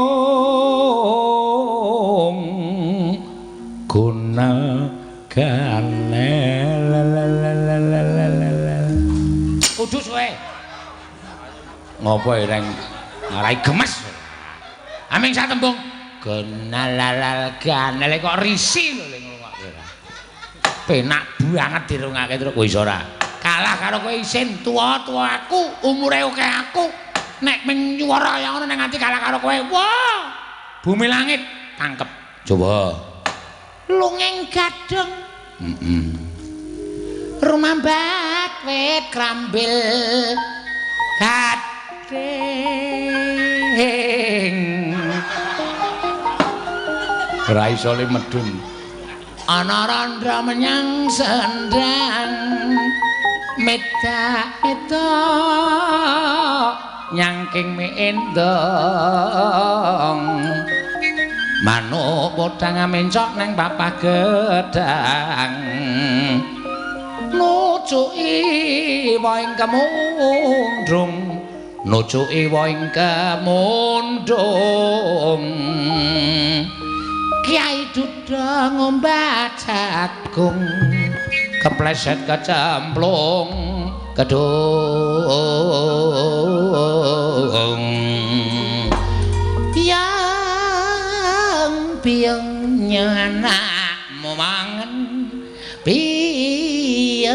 guna gane. Kudu suwe. Ngopo reng ngarai gemes. Aming sak tembung gonalalal ganele kok risi lho ngrungokke. Penak banget dirungake terus kowe iso ora. Kalah karo kowe isin tuwa-tuwa aku, umure akeh aku. Nek ming nyuwara kaya ngono nek nganti kalah karo kowe. Wah. Bumi langit tangkep. Coba. Lunging gadhong. Heeh. Rumambat wit krambil gading. Ora iso le medun. Ana randha menyang sendang medak metok nyangking mendong manuk podang mencok nang papah gedang nucuki woing kemundung nucuki woing kemundung Kyai Dudha Duda ngombak jagung kepleset kecemplung kedung. Yang biungnya anakmu mangan biung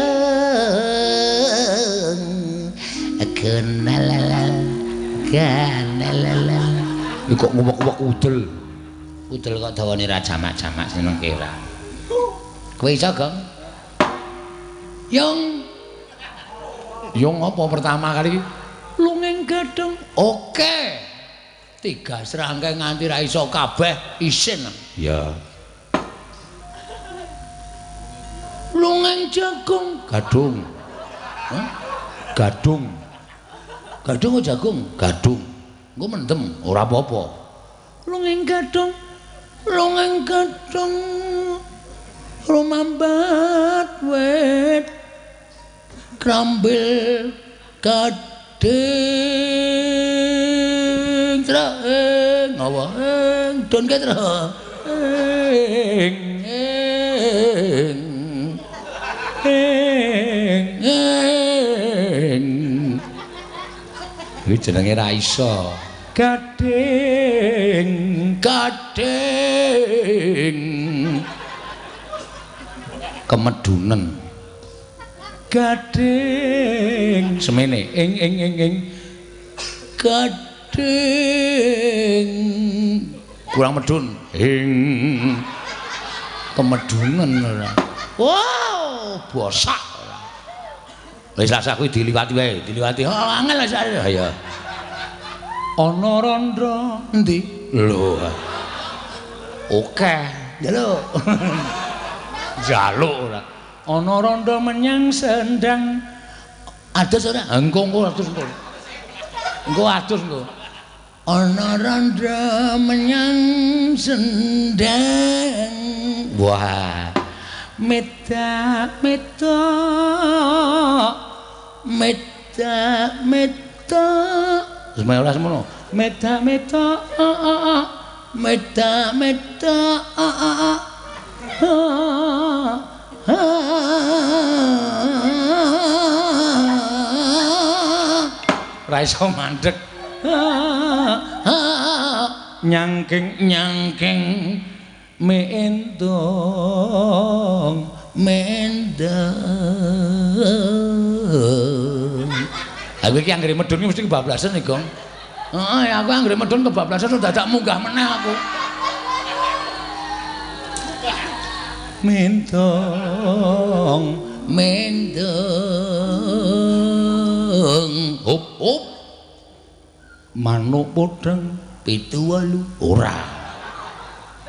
kenalalal kenalalal. Iki kok ngomong-ngomong udel. Udel kok dawane ra jamak-jamak seneng kira. Kowe iso, Gong? Yung. Yung apa pertama kali? Lunging gedhong. Oke. Tiga serangkai nganti ra iso kabeh isin. Ya. Lunging jagung. Gadung. Hah? Gadung. Gadung kok jagung? Gadung. Engko mendem, ora apa-apa. Lunging gadung. Lunging gadung. Rumambat wit krambil gading treng apa ing don ke treng ing ing ing. Iki jenenge ra iso. Gading gading kemedunen. Gading semene ing ing ing ing gading kurang medun ing kemedunen ora. Wow, bosak. Wis lasah kuwi diliwati wae, diliwati. Oh, angel wis. Ya. Ana randha endi? Lho. Oke, njaluk. Njaluk ora. Ana randha menyang sendang. Adus ora? Engko engko adus engko. Engko adus engko. Ana randha menyang sendang. Wah. Medak medok. Medak medok. Semene ora semono. Medak medok. Medak medok. Ra iso mandek. Nyangking nyangking mendong mendong. Aku iki anggere medun iki mesti kebablasan iki, Gong. Heeh, aku anggere medun kebablasan dadak munggah meneh aku. Mendong mendong. Hop hop. Manuk podhang 7 8. Ora.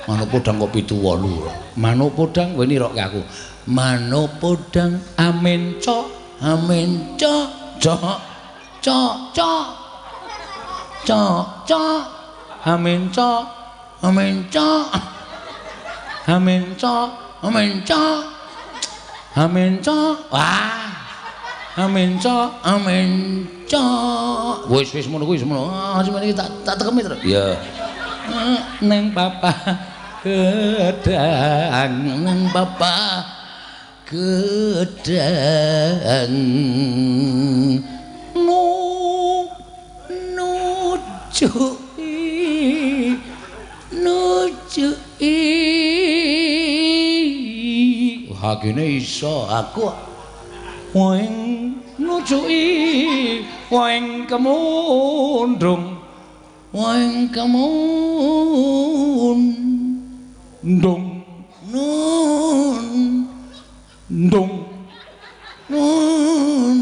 Manuk podhang kok 7 8. Manuk podhang kowe nirokke aku. Manuk podhang amin cok amin cok cok cok cok cok cok amin cok amin cok amin cok amin cok amin cok. Wah, amin cok amin cok. Wis wis ngono kuwi semono. Ah, semene iki tak tekemi terus. Iya. Neng papa gedang, neng papa gedang. Nu nujuki nujuki. Wah, gene iso aku. Wong nujuki wong kemundung wong kemundung nun ndung nun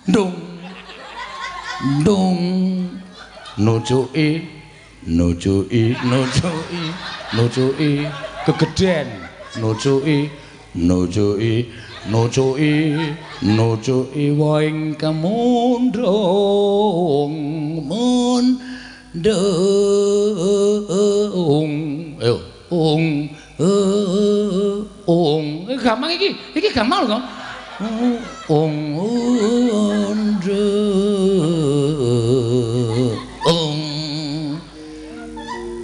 ndung ndung. Nujuki nujuki nujuki nujuki kegeden nujuki nujuki nujuki nujuki woing kemundung mundung. Ayo ung ung. Gampang iki, iki gampang lho. Ung ung.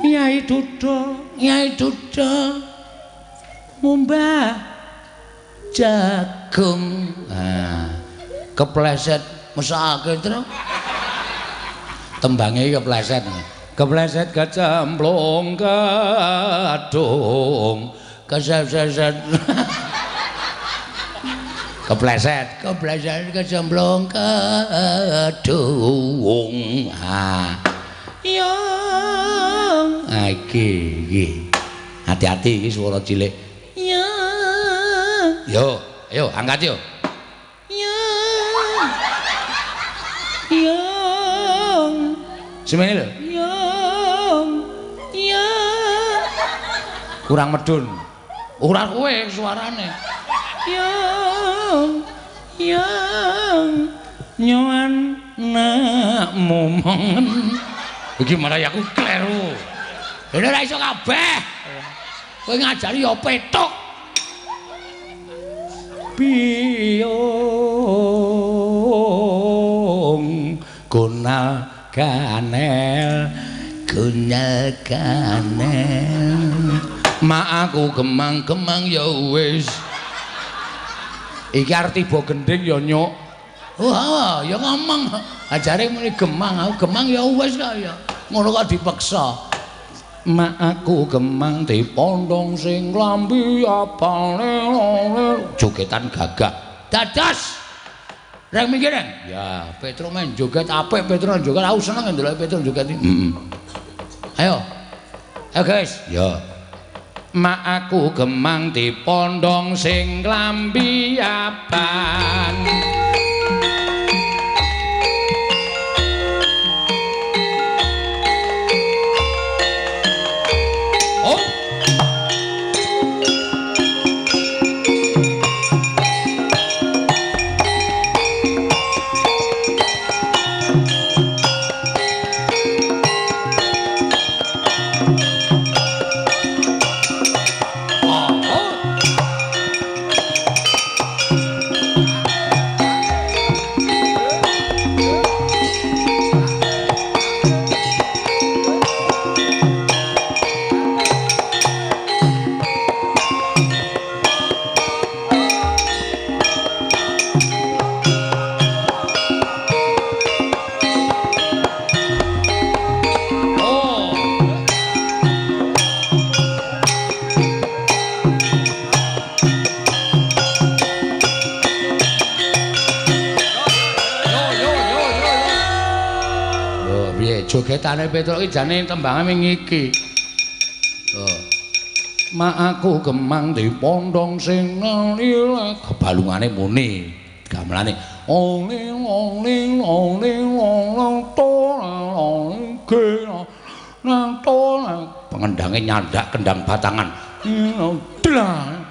Nyai Duda, Nyai Duda. Ngumbah jagung. Nah, kepleset mesake terus. Tembange kepleset. Kepleset kecemplung kedung. Keset-set. Kepleset, kepleset kecemplung kedung. Ha. Yo. Ha iki iki. Hati-hati iki swara cilik. Ya. Yo, ayo angkat yo. Ya. Ya. Semene lho. Ya. Ya. Kurang medun. Ora kowe suarane. Ya. Ya. Nyoan nak momongen. Iki malah aku kleru. Lha ora iso kabeh. Kowe ngajari ya petuk. Biyung gunal ganel gunal ganel. Mak aku gemang-gemang ya wis. Iki arep tiba gendhing ya nyuk. Wah, ya ngomong. Ajare muni gemang, aku gemang ya wis kok ya. Ngono kok dipeksa. Mak aku gemang dipondong sing klambi apane jogetan gagah. Dados. Reng minggir, Reng. Ya, Petro men joget apik, Petro joget aku seneng ndelok Petro joget iki. Heeh. Ayo. Ayo guys. Ya. Mak aku gemang dipondong sing klambi apan. Jogetane Petruk iki jane tembange ming iki. Oh. Mak aku gemang dipondong sing nalile kebalungane muni gamelane ole ole ole ole to ge nang to pengendange nyandak kendang batangan. Dlang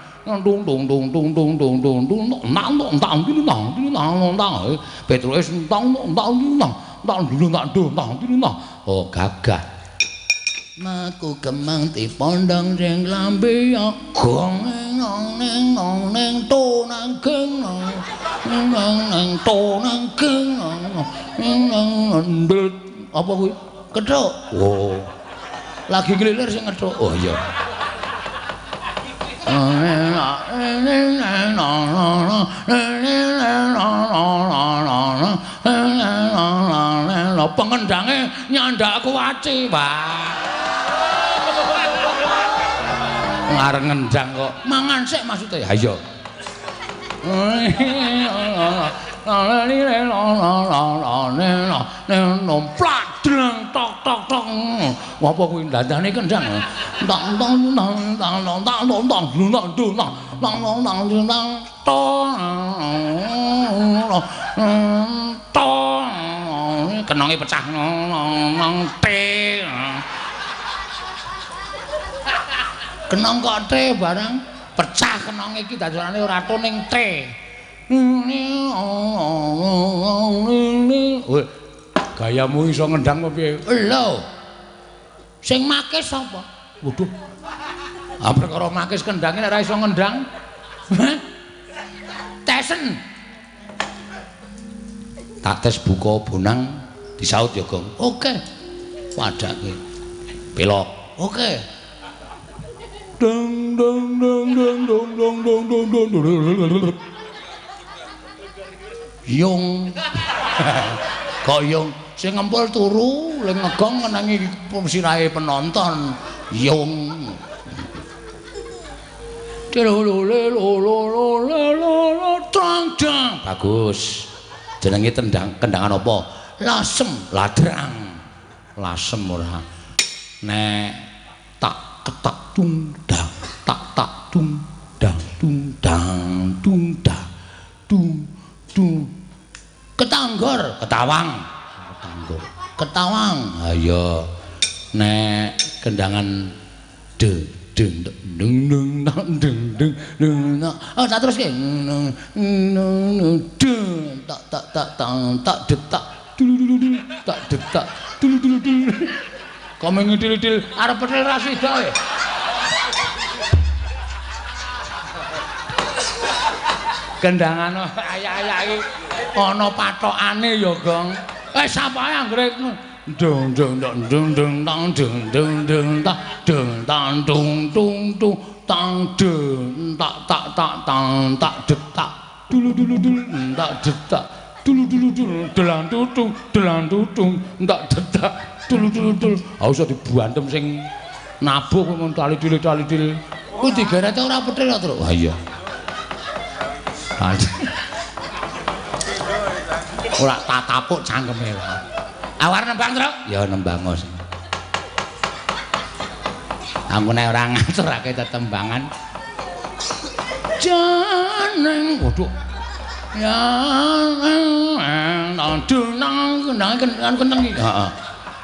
dung dung dung dung dung dung dung dung nang nang nang nang nang nang Petruke nang nang nang nang dulu nang do nang dulu nang. Oh gagah. Maku gemang dipondong sing lambe gong nang nang nang to nang geng nang nang to nang geng nang nang apa kuwi? Kethuk. Oh. Lagi ngelilir sing ngethuk. Oh iya. Pengendange nyandak kuwaci, Pak. Ngareng ngendang kok. Mangan sik maksude. Ha iya. Tok tok tok. Apa kuwi dandane kendang? Tang tang tang tang tang tang tang tang tang tang tang tang tong. Kenonge pecah nang te. Kenong kok te barang pecah kenonge iki dadane ora to ning te. Gayamu iso ngendang apa piye? Lho. Sing make sapa? Waduh. Ah perkara makis kendhange nek ora iso ngendang. Tesen. Tak tes buka bonang disaut ya, Gong. Oke. Padake. Pelok. Oke. Deng deng deng deng dong dong dong dong dong. Yung. Kok yung sing ngempul turu, le ngegong ngenangi sirahe penonton. Yung. Bagus. Jenenge tendang kendangan apa? Lasem, ladrang. Lasem ora. Nek tak ketak tung dang, tak tak tung dang tung dang tung dang tung tung. Ketanggor, ketawang. Ketanggor, ketawang. Ayo. Nek kendangan de deng deng deng deng deng deng. Oh, tak teruske. Deng tak tak tak tang tak detak dulu dulu dulu tak detak dulu dulu dulu. Kok ngidil-idil arep petil ra sida kowe. Kendangan ayak-ayak iki ana patokane ya, Gong. Wis apae anggere dong dong dong dong dong tang dong dong dong tang dong tang dung dung dung tang dong tak tak tak tang tak detak dulu dulu dulu tak detak dulu dulu dulu delang tutung delang tutung tak detak dulu dulu dulu. Ah usah dibantem sing nabuh kowe mun tali dile tali dile. Kuwi digerete ora petil kok, Truk. Wah iya. Ora tak tapuk cangkeme wae. Awar nembang, Truk? Ya nembang kok. Aku nek ora ngaturake tetembangan. Jeneng waduh. Ya nang nang nang kenteng iki. Heeh.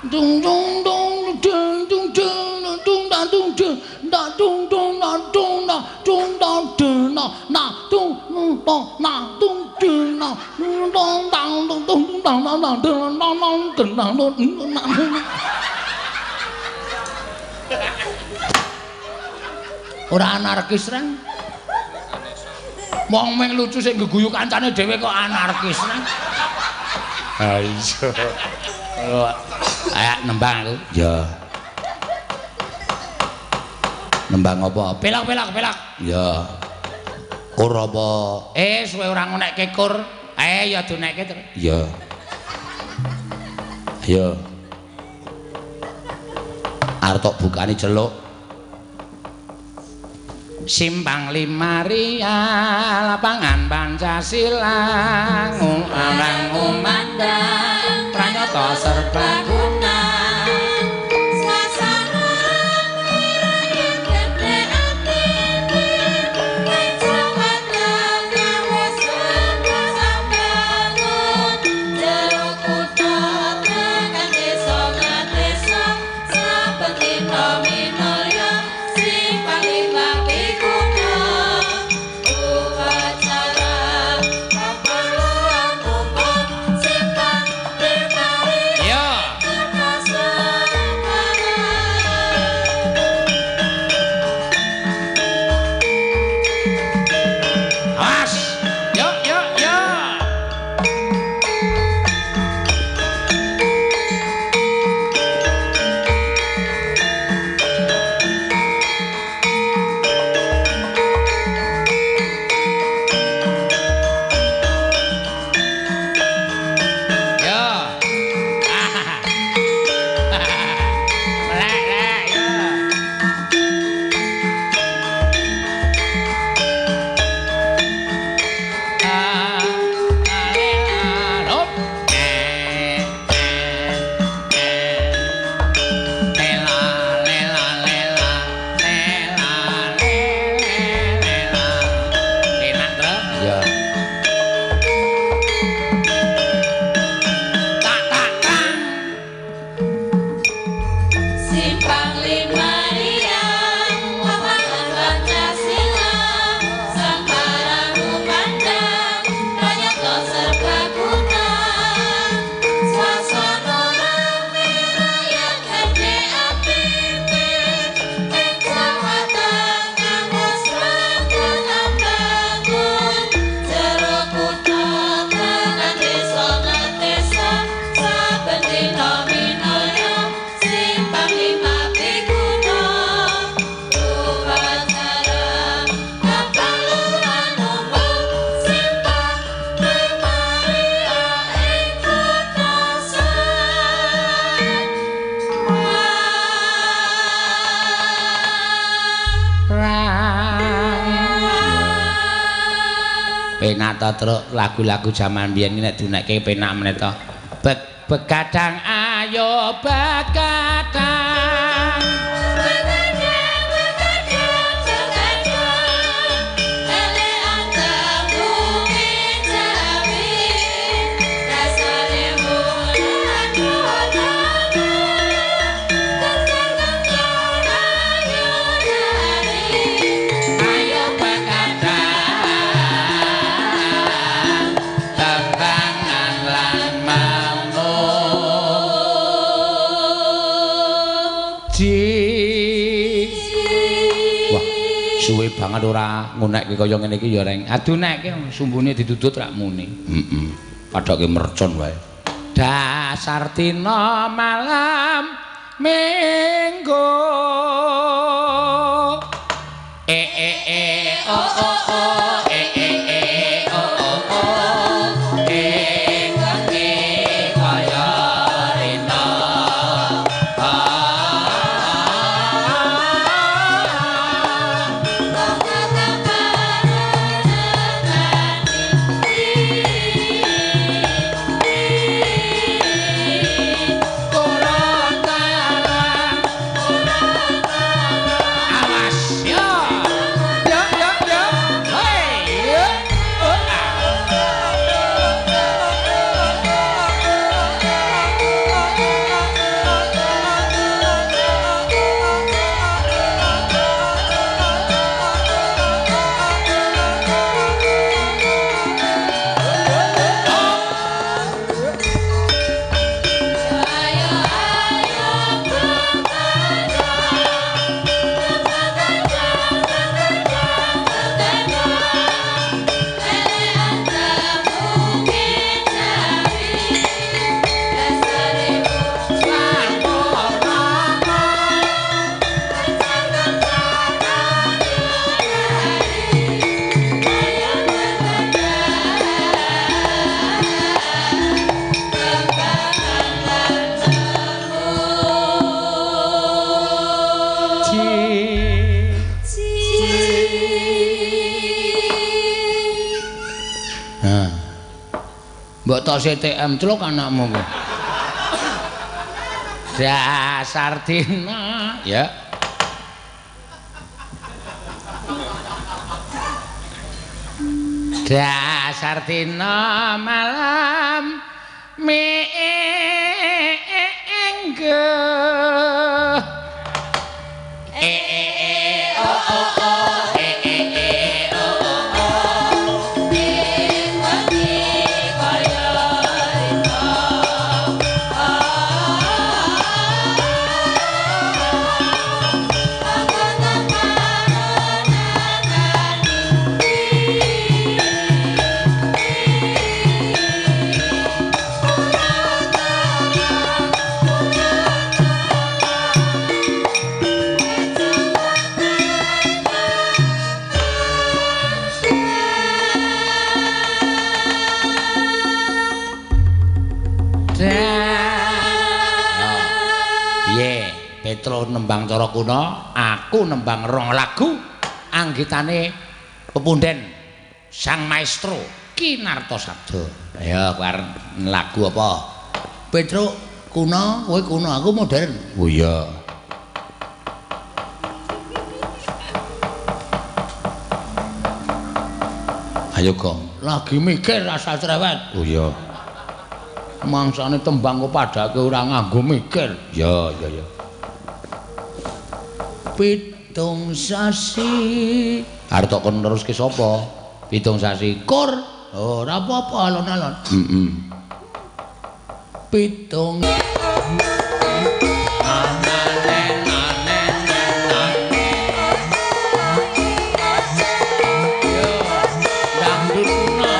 Dung dung dung dung dung dung dung dung dung dung dung dung dung dung dung dung na dung dung na dung dung na dung dang dung dung dang dang dang dang dang dang dang dang. Ora anarkis reng. Wong meng lucu sing geguyu kancane dhewe kok anarkis reng. Ha iya. Ayo nembang aku. Ya. Nembang apa? Pelok pelok pelok. Ya. Kur apa? Suwe ora ngonekke kur. Ya donekke terus. Ya. Ayo. Arep tok bukani celuk. Simpang Lima Ria lapangan Pancasila ngumandang ngumandang pranyata serbaguna. Ya. Penak to, Truk, lagu-lagu jaman biyen iki nek diunekke penak meneh to. Begadang ayo begadang. Begadang, begadang, begadang, elean tembunge Jawi, rasane wulan purnama, gencar-gencar ayo nari, ayo begadang, tembangan lan memuji. Wah, suwe banget ora ngunekke kaya ngene iki ya, Reng. Aduh nekke sumbune didudut rak muni. Heeh. Padake mercon wae. Dasar dina malam Minggu. E e e o o o e e e o o o e wengi kaya rina. Awas ya. Ya ya ya. Hei. Ya. Oh, ah. Ayo ayo begadang, begadang, begadang, begadang, elean tembunge Jawi, rasane wulan purnama, gencar-gencar ayo nari, ayo begadang, tembangan lan memuji. Nah. Mbok tok CTM celuk anakmu kuwi. Dasar dina ya. Dasar dina malam Minggu. E e e o o o e e e o o o. Ing wengi kaya rina, Piye, Petro nembang cara kuno, aku nembang rong lagu anggitane pepunden Sang Maestro Ki Nartosabdo. Ayo kowe arep lagu apa? Petro kuno, kowe kuno, aku modern. Oh iya. Ayo, Gong. Lagi mikir rasa cerewet. Oh iya. Mangsane tembang kok padake ora nganggo mikir. Ya, ya, ya. 7 sasi. Arep tok kon neruske sapa? 7 sasi kur. Ora apa-apa alon-alon. Heeh. 7 dangdut kuno.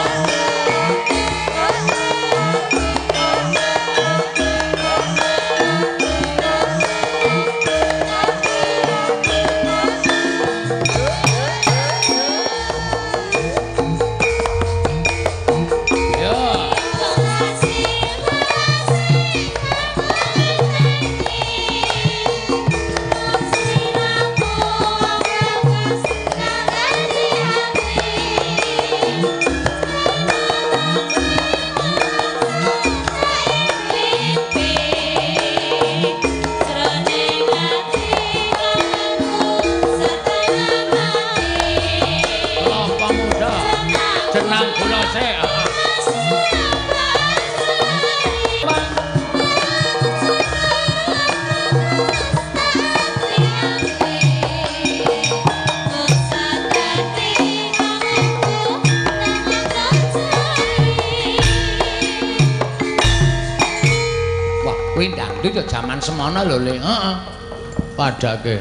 Yo. Sasi masih Dangdut ya jaman semono lho, Le. Heeh. Padake.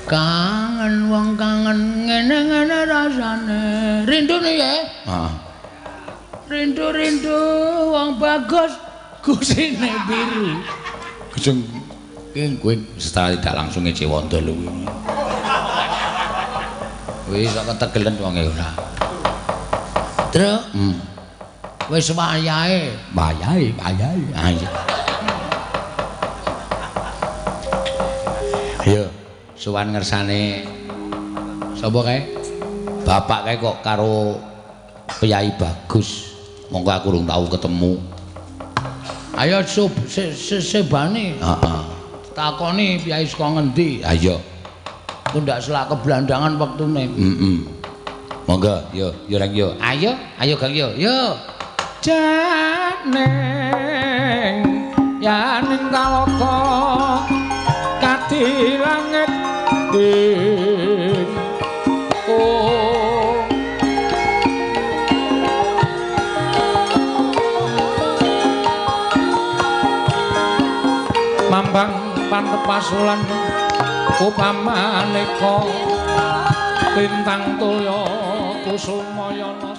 Kangen wong kangen ngene-ngene rasane. Rindune ya. Heeh. Rindu-rindu wong bagus gusine biru. Sing kowe secara tidak langsung ngece wondo lho kuwi. Kuwi iso ketegelen wonge ora. Truk. Wis wayahe, wayahe, wayahe. Ayo. Ayo, sowan ngersane sapa kae? Bapak kae kok karo Kyai Bagus. Monggo aku urung tau ketemu. Ayo sub sebane. Heeh. Takoni piyai saka ngendi? Ayo. Ku ndak selak keblandangan wektune. Heeh. Monggo, yo, yo Rang yo. Ayo, ayo Gang yo. Yo. Janing yaning talaga kadi langit ing oh mambang pantepasulan upamaneka lintang toya kusumayana.